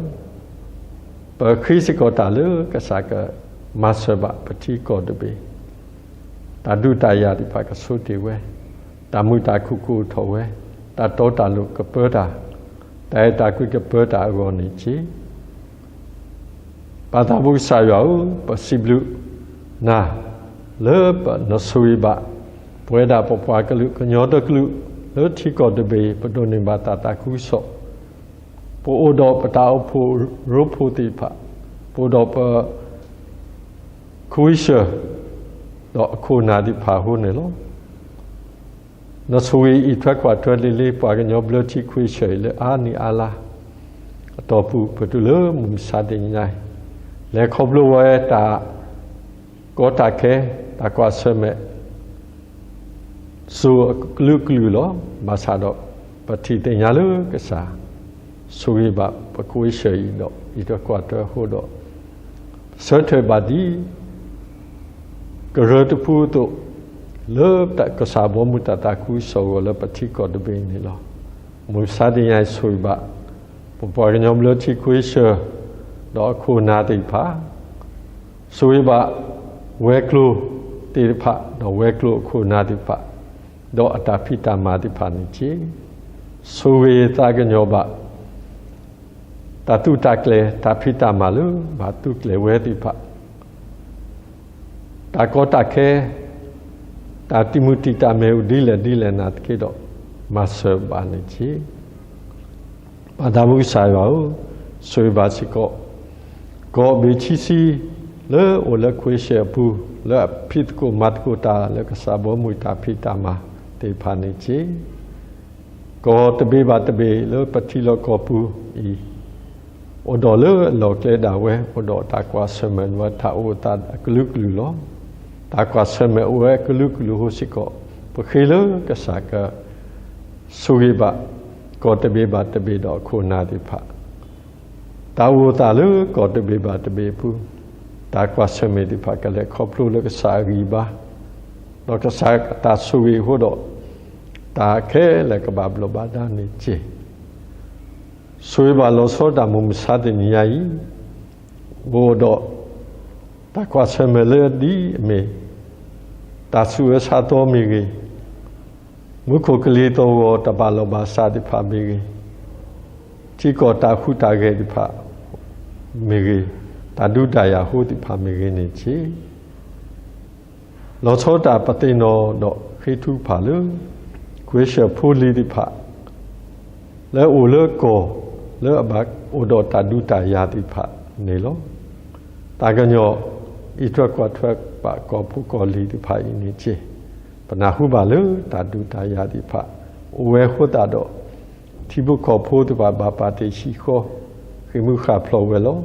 ပဃ့စ့ၢ်ကီးတၢ်လၢကစၢ်ကမၤစၢၤဘၣ်ပထံကီၢ်တဘ့ၣ်, တၢ်ဒုးတၢ်ယၤသ့ၣ်တဖၣ်ကဆိတ့ၢ်ဝဲ, တၢ်မုာ်တၢ်ခုၣ်ကအိၣ်ထီၣ်ဝဲ, တၢ်တီတၢ်လိၤကပၢတၢ်, တၢ်အဲၣ်တၢ်ကွံကပၢတၢ်အဂီၢ်န့ၣ်က့ ပၢ်သးဘိကစၢ်ယွၤဧၢ, ပစံးဘျုးနၤ လၢပနဆိၣ်ဂ့ၤဘၣ် ပဝဲဒၣ်ပပှၤကလုာ်ကညီဒီကလုာ် လၢထံကီၢ်တဘ့ၣ် ပဒိးန့ၢ်ဘၣ်တၢ်သးခုကစီၣ်, ပအိၣ်ဒီးပတၢ်အိၣ်ဖှိၣ်ရိဖှိၣ်သ့ၣ်တဖၣ်, ပအိၣ်ဒီးပ ခွံဆၢၣ် ဒီးအခိၣ်အနၢ်သ့ၣ်တဖၣ်အဃိန့ၣ်လီၤ. နဆိၣ်ဂ့ၤအံးထွဲကွၢ်ထွဲလံလံ ပှၤကညီဘျၢထံခွံဆၢၣ်အံၤလၢအါနံၣ်အါလါ အတီၢ်ပူၤ ပတုၤလၢမုၢ်မဆါတနံၤညါအံၤ, လဲၤခီဖျိဝဲတၢ်ကီတၢ်ခဲ တၢ်ကွၢ်ဆၢၣ်မဲာ် စိၤအကလုာ်ကလုာ်လီၤ. ဘၣ်ဆၣ်ဒီး ပထံၣ်သ့ၣ်ညါလၢကစၢ် ဆိၣ်ဂ့ၤဘၣ်ပခွံဆၢၣ်အံၤဒီး အံးထွဲကွၢ်ထွဲအဃိဒီး ဆၢထၢၣ်ဘၣ်ဒ် ကရၢတဖုအသိး လၢကစၢ်ဘီမုၢ်တၢ်သးခုကစီၣ်အဂီၢ်လၢပထံကီၢ်တဘ့ၣ်န့ၣ်လီၤ. မုၢ်မဆါတနံၤအံၤဆိၣ်ဂ့ၤဘၣ် ပပှၤကညီဘျၢထံခွံဆၢၣ် ဒီးအခိၣ်အနၢ်သ့ၣ်တဖၣ်, ဆိၣ်ဂ့ၤဘၣ်ဝဲၤကျိၤသ့ၣ်တဖၣ် ဒီးဝဲၤကျိၤအခိၣ်အနၢ်သ့ၣ်တဖၣ် ဒီးအတၢ်ဖံးတၢ်မၤသ့ၣ်တဖၣ်န့ၣ်တက့ၢ်. ဆိၣ်ဂ့ၤသးကညီၤဘၣ် တၢ်သူၣ်တၢ်ကျဲၤ တၢ်ဖံးတၢ်မၤလၢဘၣ်သူၣ်ကျဲၤဝဲသ့ၣ်တဖၣ်, တၢ်ကီတၢ်ခဲ တၢ်တံာ်မုၢ်တံာ်တာ်မ့ၢ်အိၣ်ဒ်လဲၣ်ဒ်လဲၣ်နာ်သက့ဒီး မၤစၢၤဘၣ်န့ၣ်တက့ၢ်. ပၢ်သးဘိကစၢ်ယွၤဧၢ, ဆိၣ်ဂ့ၤဘၣ်စ့ၢ်ကီး ကီၢ်ဘ့ၣ်ဆံဆံ လၢအိၣ်လၢခွံဆၢၣ်အပူၤ လၢအဖံးသကိးမၤသကိးတၢ်လၢကစၢ်ဘီမုၢ်တၢ်ဖံးတၢ်မၤသ့ၣ်တဖၣ်န့ၣ်တက့ၢ်. ကီၢ်တဘ့ၣ်ဘၣ်တဘ့ၣ်လၢပထံလီၢ်ကီၢ်ပူၤအံၤ အိၣ်ဒီးလၢအလီၢ်ကျဲဒၣ်ဝဲ အိၣ်ဒီးတၢ်ကွၢ်ဆၢၣ်မဲာ်ဝဲတၢ်အိၣ်သးအကလုာ်ကလုာ်လီၤ. တၢ်ကွၢ်ဆၢၣ်မဲာ်အိၣ်ဝဲအကလုာ်ကလုာ်အဃိစ့ၢ်ကီး ပဃ့လၢကစၢ်က ဆိၣ်ဂ့ၤဘၣ် ကီၢ်တဘ့ၣ်ဘၣ်တဘ့ၣ်ဒီးအခိၣ်အနၢ်သ့ၣ်တဖၣ် တၢ်အိၣ်သးလၢကီၢ်တဘ့ၣ်ဘၣ်တဘ့ၣ်အပူၤ, တၢ်ကွၢ်ဆၢၣ်မဲာ်သ့ၣ်တဖၣ် ကလဲၤခီဖျိလၢကစၢ်အဂံၢ်ဘါ, ဒီးကစၢ်အတၢ်ဆိၣ်ဂ့ၤအဃိဒီး တၢ်ခဲလၢာ်ကဘၣ်ဘျီးဘၣ်ဒါန့ၣ်တက့ၢ်. ဆိၣ်ဂ့ၤဘၣ်လီၤဆီဒၣ်တၢ်မုၢ်မဆါတနံၤညါအံၤ, အိၣ်ဒီး တၢ်ကွၢ်ဆၢၣ်မဲာ်လၢဒ်အမ့ၢ် တၢ်ဆူးအၢဆါသီမ့ၢ်ဂ့ၤ, မူခိၣ်ကလံၤသီၣ်ဂီၤတၢ်ဘၣ်လီၢ်ဘၣ်စးသ့ၣ်တဖၣ်မ့ၢ်ဂ့ၤ, ထံကီၢ်တၢ်ဟူးတၢ်ဂဲၤသ့ၣ်တဖၣ်မ့ၢ်ဂ့ၤ, တၢ်ဒုးတၢ်ယၤအဃိသ့ၣ်တဖၣ်မ့ၢ်ဂ့ၤန့ၣ်တက့ၢ်. လီၤဆီဒၣ်တၢ်ပသ့ၣ်နီၣ်ဒီးဃ့ထုကဖၣ်လၢ ခွံဆၢၣ်ဖိလံၤသ့ၣ်တဖၣ် လၢအအိၣ်လၢကီၢ် လၢအဘၣ်အိၣ်ဒီးတၢ်ဒုးတၢ်ယၤသ့ၣ်တဖၣ်န့ၣ်လီၤ. တၢ်ကညီၤ အံးထွဲကွၢ်ထွဲဘၣ်ကီၢ်ဖိကီၢ်လံၤသ့ၣ်တဖၣ်အံၤန့ၣ်တက့ၢ်. ပနၢ်ဟူဘၣ်လၢတၢ်ဒုးတၢ်ယၤသ့ၣ်တဖၣ် အိၣ်ဝဲအဃိသတးဒီး ထံဖိကီၢ်ဖိသ့ၣ်တဖၣ်ဘၣ်ပာ်တ့ၢ်ဟံၣ်ဃီ, ဃ့ၢ်မုၢ်ဃၣ်ဖျိးဝဲလီၤ.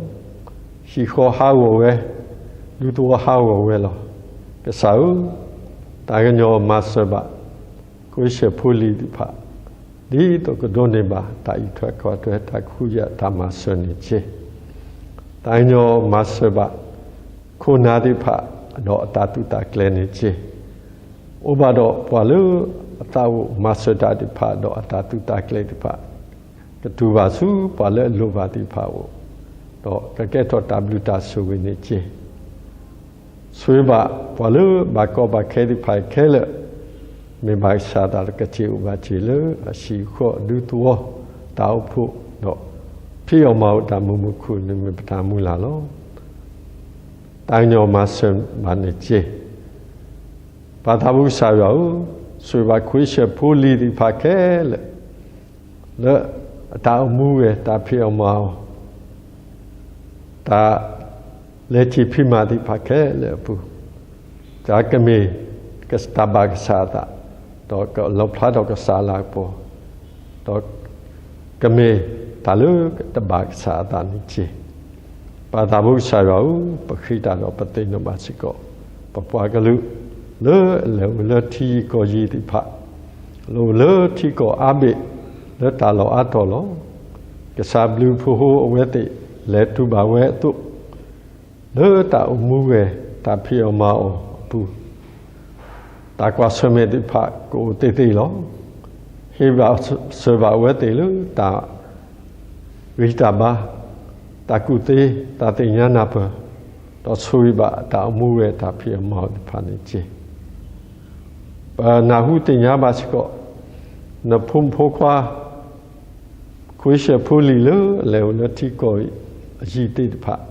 ဟံၣ်ဃီဟးဂီၤဝဲ, ဒူသဝီဟးဂီၤဝဲလီၤ. ကစၢ်ဧၢ, တၢ်ကညီၤမၤစၢၤဘၣ် ခွံဆၢၣ်ဖိလံၤသ့ၣ်တဖၣ် ဒ်သိးကဒိးန့ၢ်ဘၣ်တၢ်အံးထွဲကွၢ်ထွဲ တၢ်ကဟုကယာ်တၢ်မၤစၢၤန့ၣ်တက့ၢ်. တၢ်ကညီၤမၤစၢၤဘၣ် ခိၣ်နၢ်သ့ၣ်တဖၣ် ဒီးအတၢ်သူၣ်တၢ်ကျဲၤန့ၣ်တက့ၢ်. အိၣ်ဘၣ်ဒီးပှၤလၢအသးအိၣ်မၤစၢၤတၢ်သ့ၣ်တဖၣ် ဒီးအတၢ်သူၣ်တၢ်ကျဲၤသ့ၣ်တဖၣ် ကတူၢ်ဘၣ်ဆူပှၤလၢအလိၣ်ဘၣ်သ့ၣ်တဖၣ်အအိၣ်, ဒီးကကဲထီၣ်တၢ်ဘျုးတၢ်ဆိၣ်ဂ့ၤန့ၣ်တက့ၢ်. ဆိၣ်ဂ့ၤဘၣ်ပှၤလၢဘၣ်ကီဘၣ်ခဲသ့ၣ်တဖၣ်ခဲလၢာ်, မ့ၢ်ဘၣ်ကစၢ်အသးလၢကစံၣ်အိၣ်ဘၣ်တ့ၢ်လၢအဟံၣ်အဃီအဒူသဝီ တၢ်အိၣ်ဖှိၣ်ဒီး ဖံးအီၣ်မၤအီၣ်တၢ်မုာ်မုာ်ခုၣ်န့ၣ်မ့ၢ်ပတၢ်မုၢ်လၢ်လီၤ. တၢ်ကညီၤမၤစၢၤဘၣ်န့ၣ်တက့ၢ်. ပၢ်သးဘိကစၢ်ယွၤဧၢ, ဆိၣ်ဂ့ၤဘၣ်ခွံဆၢၣ်ဖိလံၤသ့ၣ်တဖၣ်ခဲလၢာ် လၢအတၢ်အိၣ်မူဝဲ တၢ်ဖံးအီၣ်မၤအီၣ် တၢ်လဲၤထံၣ်ဖံးမၤသ့ၣ်တဖၣ်ခဲလၢာ်အပူၤ, တၢ်ကမ့ၢ်တၢ်ဘၣ်ကစၢ်အသး, ဒီးကလီၣ်ဖျါထီၣ်ကစၢ်အလၤကပီၤ, ဒီးကမ့ၢ်တၢ်လၢတဘၣ်ကစၢ်အသးန့ၣ်တက့ၢ်. ပၢ်သးဘိကစၢ်ယွၤဧၢ, ပဃ့တၢ်ဒီးပသ့ၣ်နီၣ်ဘၣ်စ့ၢ်ကီး, ပပှၤကလုာ်လၢအလဲၤအိၣ်လၢထံယံၤကီၢ်ယံၤသ့ၣ်တဖၣ် လၢအိၣ်လၢထံကီၢ်အါဘ့ၣ်လၢတၢ်လီၢ်အါတီၤလီၤ. ကစၢ်ဘျုးဖှိၣ်ဖိအဝဲသ့ၣ်လဲၤတူၢ်ဘၣ်ဝဲအသိး လၢတၢ်အိၣ်မူဝဲတၢ်ဖံးအီၣ်မၤအီၣ်အပူၤ တၢ်ကွၢ်ဆၢၣ်မဲာ်သ့ၣ်တဖၣ်ကအိၣ်သ့သ့လီၤ. ဟ့ၣ်ဘၣ်စၢၤဘၣ်အဝဲသ့ၣ်လၢတၢ်ဂံၢ်တၢ်ဘါ, တၢ်ကူၣ်သ့, တၢ်သ့ၣ်ညါနၢ်ပၢၢ်, ဒီးဆိၣ်ဂ့ၤဘၣ်တၢ်အိၣ်မူဝဲတၢ်ဖံးအီၣ်မၤအီၣ်သ့ၣ်တဖၣ်န့ၣ်တက့ၢ်. ပနၢ်ဟူသ့ၣ်ညါဘၣ်စ့ၢ်ကီး နဖိမုၣ်ဖိခွါ ခွ့ဆၢၣ်ဖိလံၤလၢအလဲၤအိၣ်လၢထံကီၢ်အံၤသ့ၣ်တဖၣ်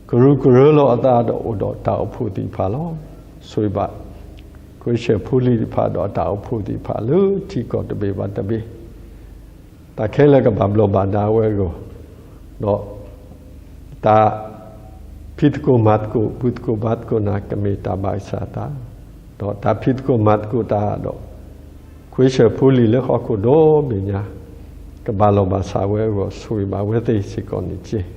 ကရူၢ်ကရၢလီၤအသးဒီးအိၣ်ဒီးတၢ်အိၣ်ဖှိၣ်သ့ၣ်တဖၣ်လီၤ. ဆိၣ်ဂ့ၤဘၣ် ခွ့ဆၢၣ်ဖိလံၤသ့ၣ်တဖၣ်ဒီးအတၢ်အိၣ်ဖှိၣ်သ့ၣ်တဖၣ်လၢထံကီၢ်တဘ့ၣ်ဘၣ်တဘ့ၣ် တၢ်ခဲလၢာ်ကဘၣ်ဘျီးဘၣ်ဒါဝဲအဂီၢ်, ဒီးတၢ်ဖံးသကိးမၤသကိး ဘူၣ်သကိးဘါသကိးနၤ ကမ့ၢ်တၢ်ဘၣ်ကစၢ်အသး, ဒီးတၢ်ဖံးသကိးမၤသကိးတၢ်ဒီး ခွ့ဆၢၣ်ဖိလံၤလၢဟီၣ်ခိၣ်ဒီဘ့ၣ်ညါ ကဘၣ်လီၤဘၣ်စးဝဲအဂီၢ် ဆိၣ်ဂ့ၤဘၣ်ဝဲသ့ၣ်စ့ၢ်ကီးန့ၣ်တက့ၢ်.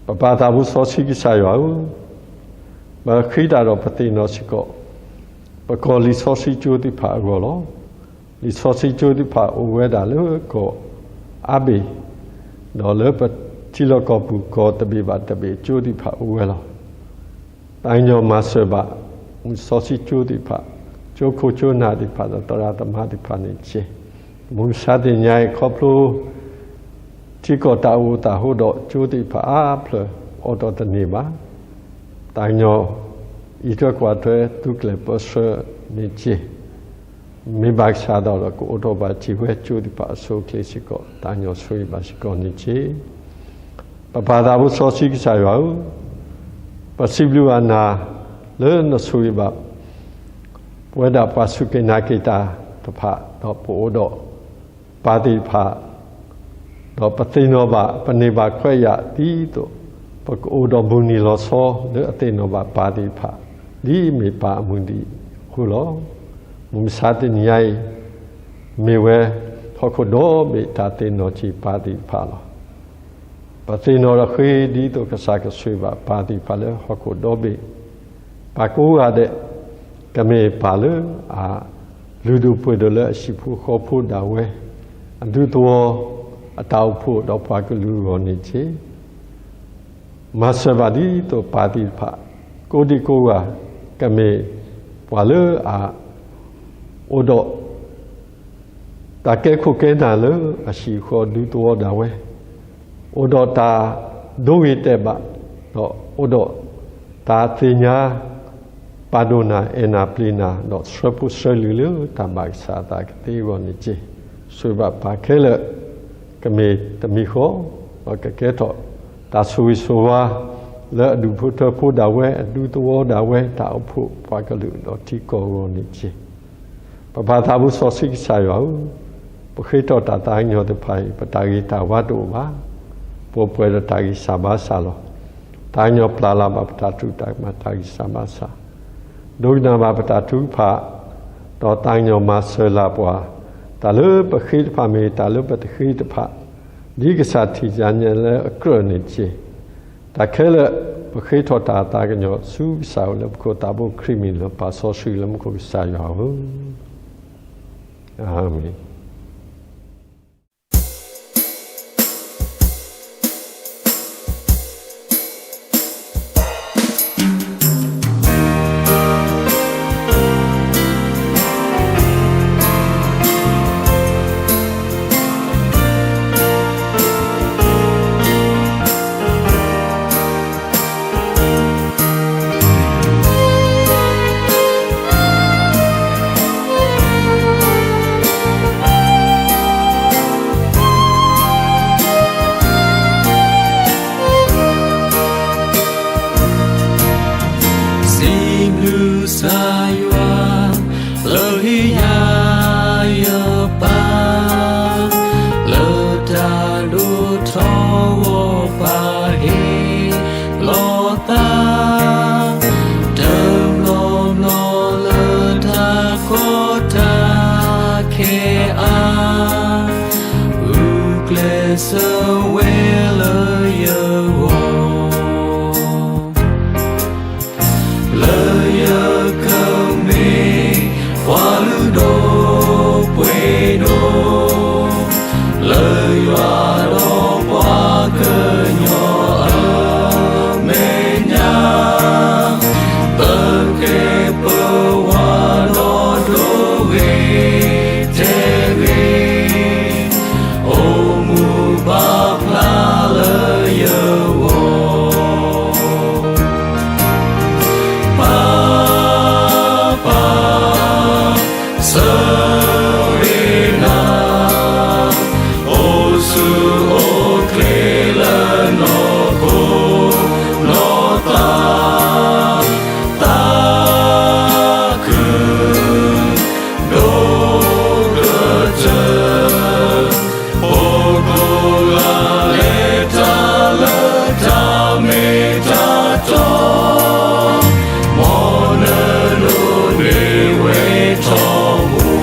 ပပၢ်သးဘိစီဆှံကစၢ်ယွၤဧၢ, ပဃ့တၢ်ဒီးပသ့ၣ်နီၣ်စ့ၢ်ကီး ပကီၢ်လံာ်စီဆှံကၠိသ့ၣ်တဖၣ်အဂီၢ်လီၤ. လံာ်စီဆှံကၠိသ့ၣ်တဖၣ်အိၣ်ဝဲဒၣ်လၢကီၢ်အါဘ့ၣ်, ဒီးလၢပထံလီၢ်ကီၢ်ပူၤကီၢ်တဘ့ၣ်ဘၣ်တဘ့ၣ်ကၠိသ့ၣ်တဖၣ်အိၣ်ဝဲလီၤ. တၢ်ကညီၤမၤစၢၤဘၣ် လံာ်စီဆှံကၠိသ့ၣ်တဖၣ်, ကၠိခိၣ်ကၠိနၢ်သ့ၣ်တဖၣ်ဒီးသရၣ်သမါသ့ၣ်တဖၣ်န့ၣ်တက့ၢ်. မုၢ်မဆါတနံၤအံၤခီဖျိ ထံကီၢ်တၢ်အိၣ်သးဟိဒီးကၠိသ့ၣ်တဖၣ်အါဖျၢၣ်အိးထီၣ်တန့ၢ်ဘၣ်. တၢ်ကညီၤအံးထွဲကွၢ်ထွဲသူကျဲၤပၢဆှၢန့ၣ်တက့ၢ်. မ့ၢ်ဘၣ်ကစၢ်အသးဒီးကအိးထီၣ်ဘၣ်ထံၣ်ဝဲကၠိသ့ၣ်တဖၣ်အဆိအချ့စ့ၢ်ကီး တၢ်ကညီၤဆိၣ်ဂ့ၤဘၣ်စ့ၢ်ကီးန့ၣ်တက့ၢ်. ပပၢ်သးဘိစီဆှံကစၢ်ယွၤဧၢ, ပစံးဘျုးဘၣ်နၤလၢနဆိၣ်ဂ့ၤဘၣ် ပဝဲဒၣ်ပှၤစူၢ်က့ၤနာ်က့ၤတၢ်တဖၣ် ဒီးပအိၣ်ဒီးပၢ်သ့ၣ်တဖၣ် ဒီးပသ့ၣ်နီၣ်ဘၣ် ပန့ၢ်ဘၣ်ခွဲးယာ်ဒ်သိး ပကအိၣ်ဒီးမုၢ်နံၤလီၤဆီလၢအသ့ၣ်နီၣ်ဘၣ်ပၢ်သ့ၣ်တဖၣ် ဒ်အမ့ၢ်ပၢ်အမုၢ်နံၤအဃိလီၤ. မုၢ်မဆါတနံၤအံၤ မ့ၢ်ဝဲဟီၣ်ခိၣ်ဒီဘ့ၣ်တၢ်သ့ၣ်နီၣ်က့ၤပၢ်သ့ၣ်တဖၣ်လီၤ. ပသ့ၣ်နီၣ်ဒီးဃ့ဒ်သိး ကစၢ်ကဆိၣ်ဂ့ၤဘၣ်ပၢ်သ့ၣ်တဖၣ်လၢဟီၣ်ခိၣ်ဒီဘ့ၣ်, ပၢ်ကိးဂၤဒဲး ကမ့ၢ်ပၢ်လၢအလုၢ်ဒိၣ်ပှ့ၤဒိၣ်လၢအဟံၣ်ဖိဃီဖိဒၣ်ဝဲ, အဒူသဝီ, အတၢ်အိၣ်ဖှိၣ်ဒီးပှၤကလုာ်အဂီၢ်န့ၣ်တက့ၢ်. မၤစၢၤဘၣ်ဒ်သိးပၢ်သ့ၣ်တဖၣ် ကိးဒံကိးဂၤ ကမ့ၢ်ပှၤလၢအ အိၣ်ဒီး တၢ်ကဲခိၣ်ကဲနၢ်လၢအဟံၣ်အဃီဒူသဝီဒၣ်ဝဲ, အိၣ်ဒီးတၢ်ဒိဂ့ၤတဲာ်ဘၣ်, ဒီးအိၣ်ဒီးတၢ်သ့ၣ်ညါ ပာ်ဒိၣ်နၤ အဲၣ်နၤပျ့ၤနၤ ဒီးဆှၢဖိဆှၢလံာ်လၢတၢ်ဘၣ်ကစၢ်အသးကသ့အဂီၢ်န့ၣ်တက့ၢ်. ဆိၣ်ဂ့ၤဘၣ်ပၢ်ခဲလၢာ် ကမ့ၢ်တမံၤဃီ ဒီးကကဲထီၣ်တၢ်ဆိၣ်ဂ့ၤဆိၣ်ဝါ လၢအဒူၣ်ဖိထၢဖိဒၣ်ဝဲ, အဒူသဝီဒၣ်ဝဲ, တၢ်အိၣ်ဖှိၣ်ပှၤကလုာ်ဒီးထံကီၢ်အဂီၢ်န့ၣ်တက့ၢ်. ပပၢ်သးဘိစီဆှံကစၢ်ယွၤဧၢ, ပဃ့ထီၣ်တၢ်သးကညီၤသ့ၣ်တဖၣ်အံၤ ပတၢ်ဂ့ၤတၢ်ဝါတအိၣ်ဘၣ်. ပှဲၤဒီးတၢ်ဂံၢ်စၢ်ဘါစၢ်လီၤ. တၢ်ကညီၤပျၢ်လၢ်ဘၣ်ပတၢ်တူၢ်တၢ်မၤ တၢ်ဂံၢ်စၢ်ဘါစၢ်, ဒိကနၣ်ဘၣ်ပတၢ်ထုကဖၣ်, ဒီးသးကညီၤမၤစၢၤလၢ်ပှၤ, တၢ်လၢပဃ့တဖၣ်မ့ၢ်ဂ့ၤ တၢ်လၢပတဃ့တဖၣ်, ဒ်ကစၢ်ထံၣ်ညါလၢအကြၢးန့ၣ်တက့ၢ်. တၢ်ခဲလၢာ် ပဃ့ထီၣ်တၢ်သးကညီၤဆူကစၢ်လၢပခိၣ်သးဘိခရံာ်မံၤလၢပၢ်စီဆှံလၢမူခိၣ်ကစၢ်ယွၤဧၢ, အၤမ့ၣ်. ဆၢဂ့ၤနၤ, အိၣ်ဆူၣ်အိၣ်ချ့လၢနီၢ်ခိ နီၢ်သး သးခု ဒိၣ်ကတၢၢ် ပကိးဂၤလဲၤတၢ်လၢတၢ်မ့ၢ်တၢ်တီ, မ်နလိၣ်န့ၢ်ဝဲထီဘိ စံးဘျု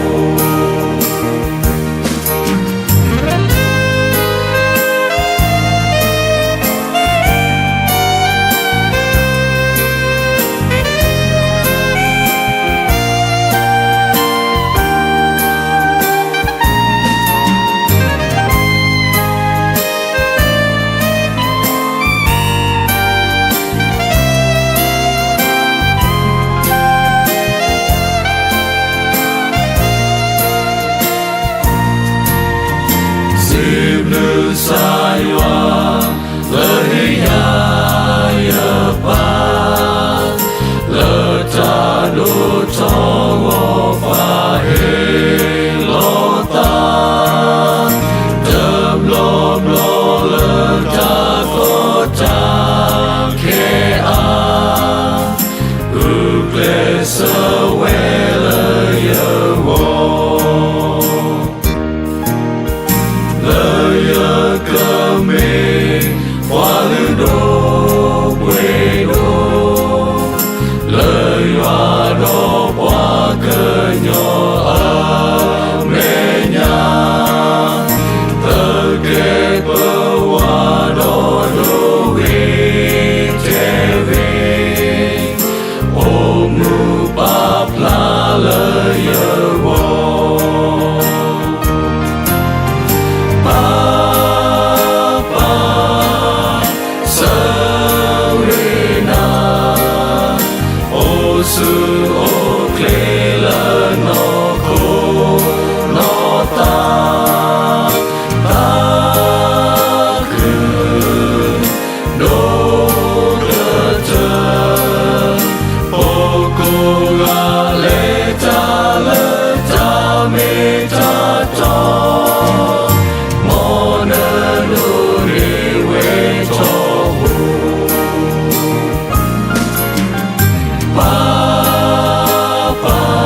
းကစၢ်ယွၤ လၢဟ့ၣ်ယၤယပၢ် လၢတၢ်ဒိၣ်ထီၣ်ဂီၤပှၤဟ့ၣ်လီၤသး တဘျီဘျီလၢတၢ်ကီတၢ်ခဲအါ ဂုာ်ကျဲးစၢးဝဲလၢယဂီၢ် လၢယကမ့ၢ်ပှၤလုၢ်ဒိၣ်ပှ့ၤဒိၣ် လၢယွၤဒီးပှၤကညီအမဲာ်ညါ သုးကျဲၤပဝးဒီးဒိဂ့ၤတဲဂ့ၤ အိၣ်မူပာ်ဖျါလၢယဂီၢ် ပၢ်ပၢ် ဆၢဂ့ၤနၤ အိၣ်ဆူၣ်အိၣ်ချ့လၢနီၢ်ခိ နီၢ်သး သးခု ဒိၣ်ကတၢၢ် ပကိးဂၤလဲၤတၢ်လၢတၢ်မ့ၢ်တၢ်တီ မ်နလိၣ်န့ၢ်ဝဲထီဘိ ပၢ်ပၢ်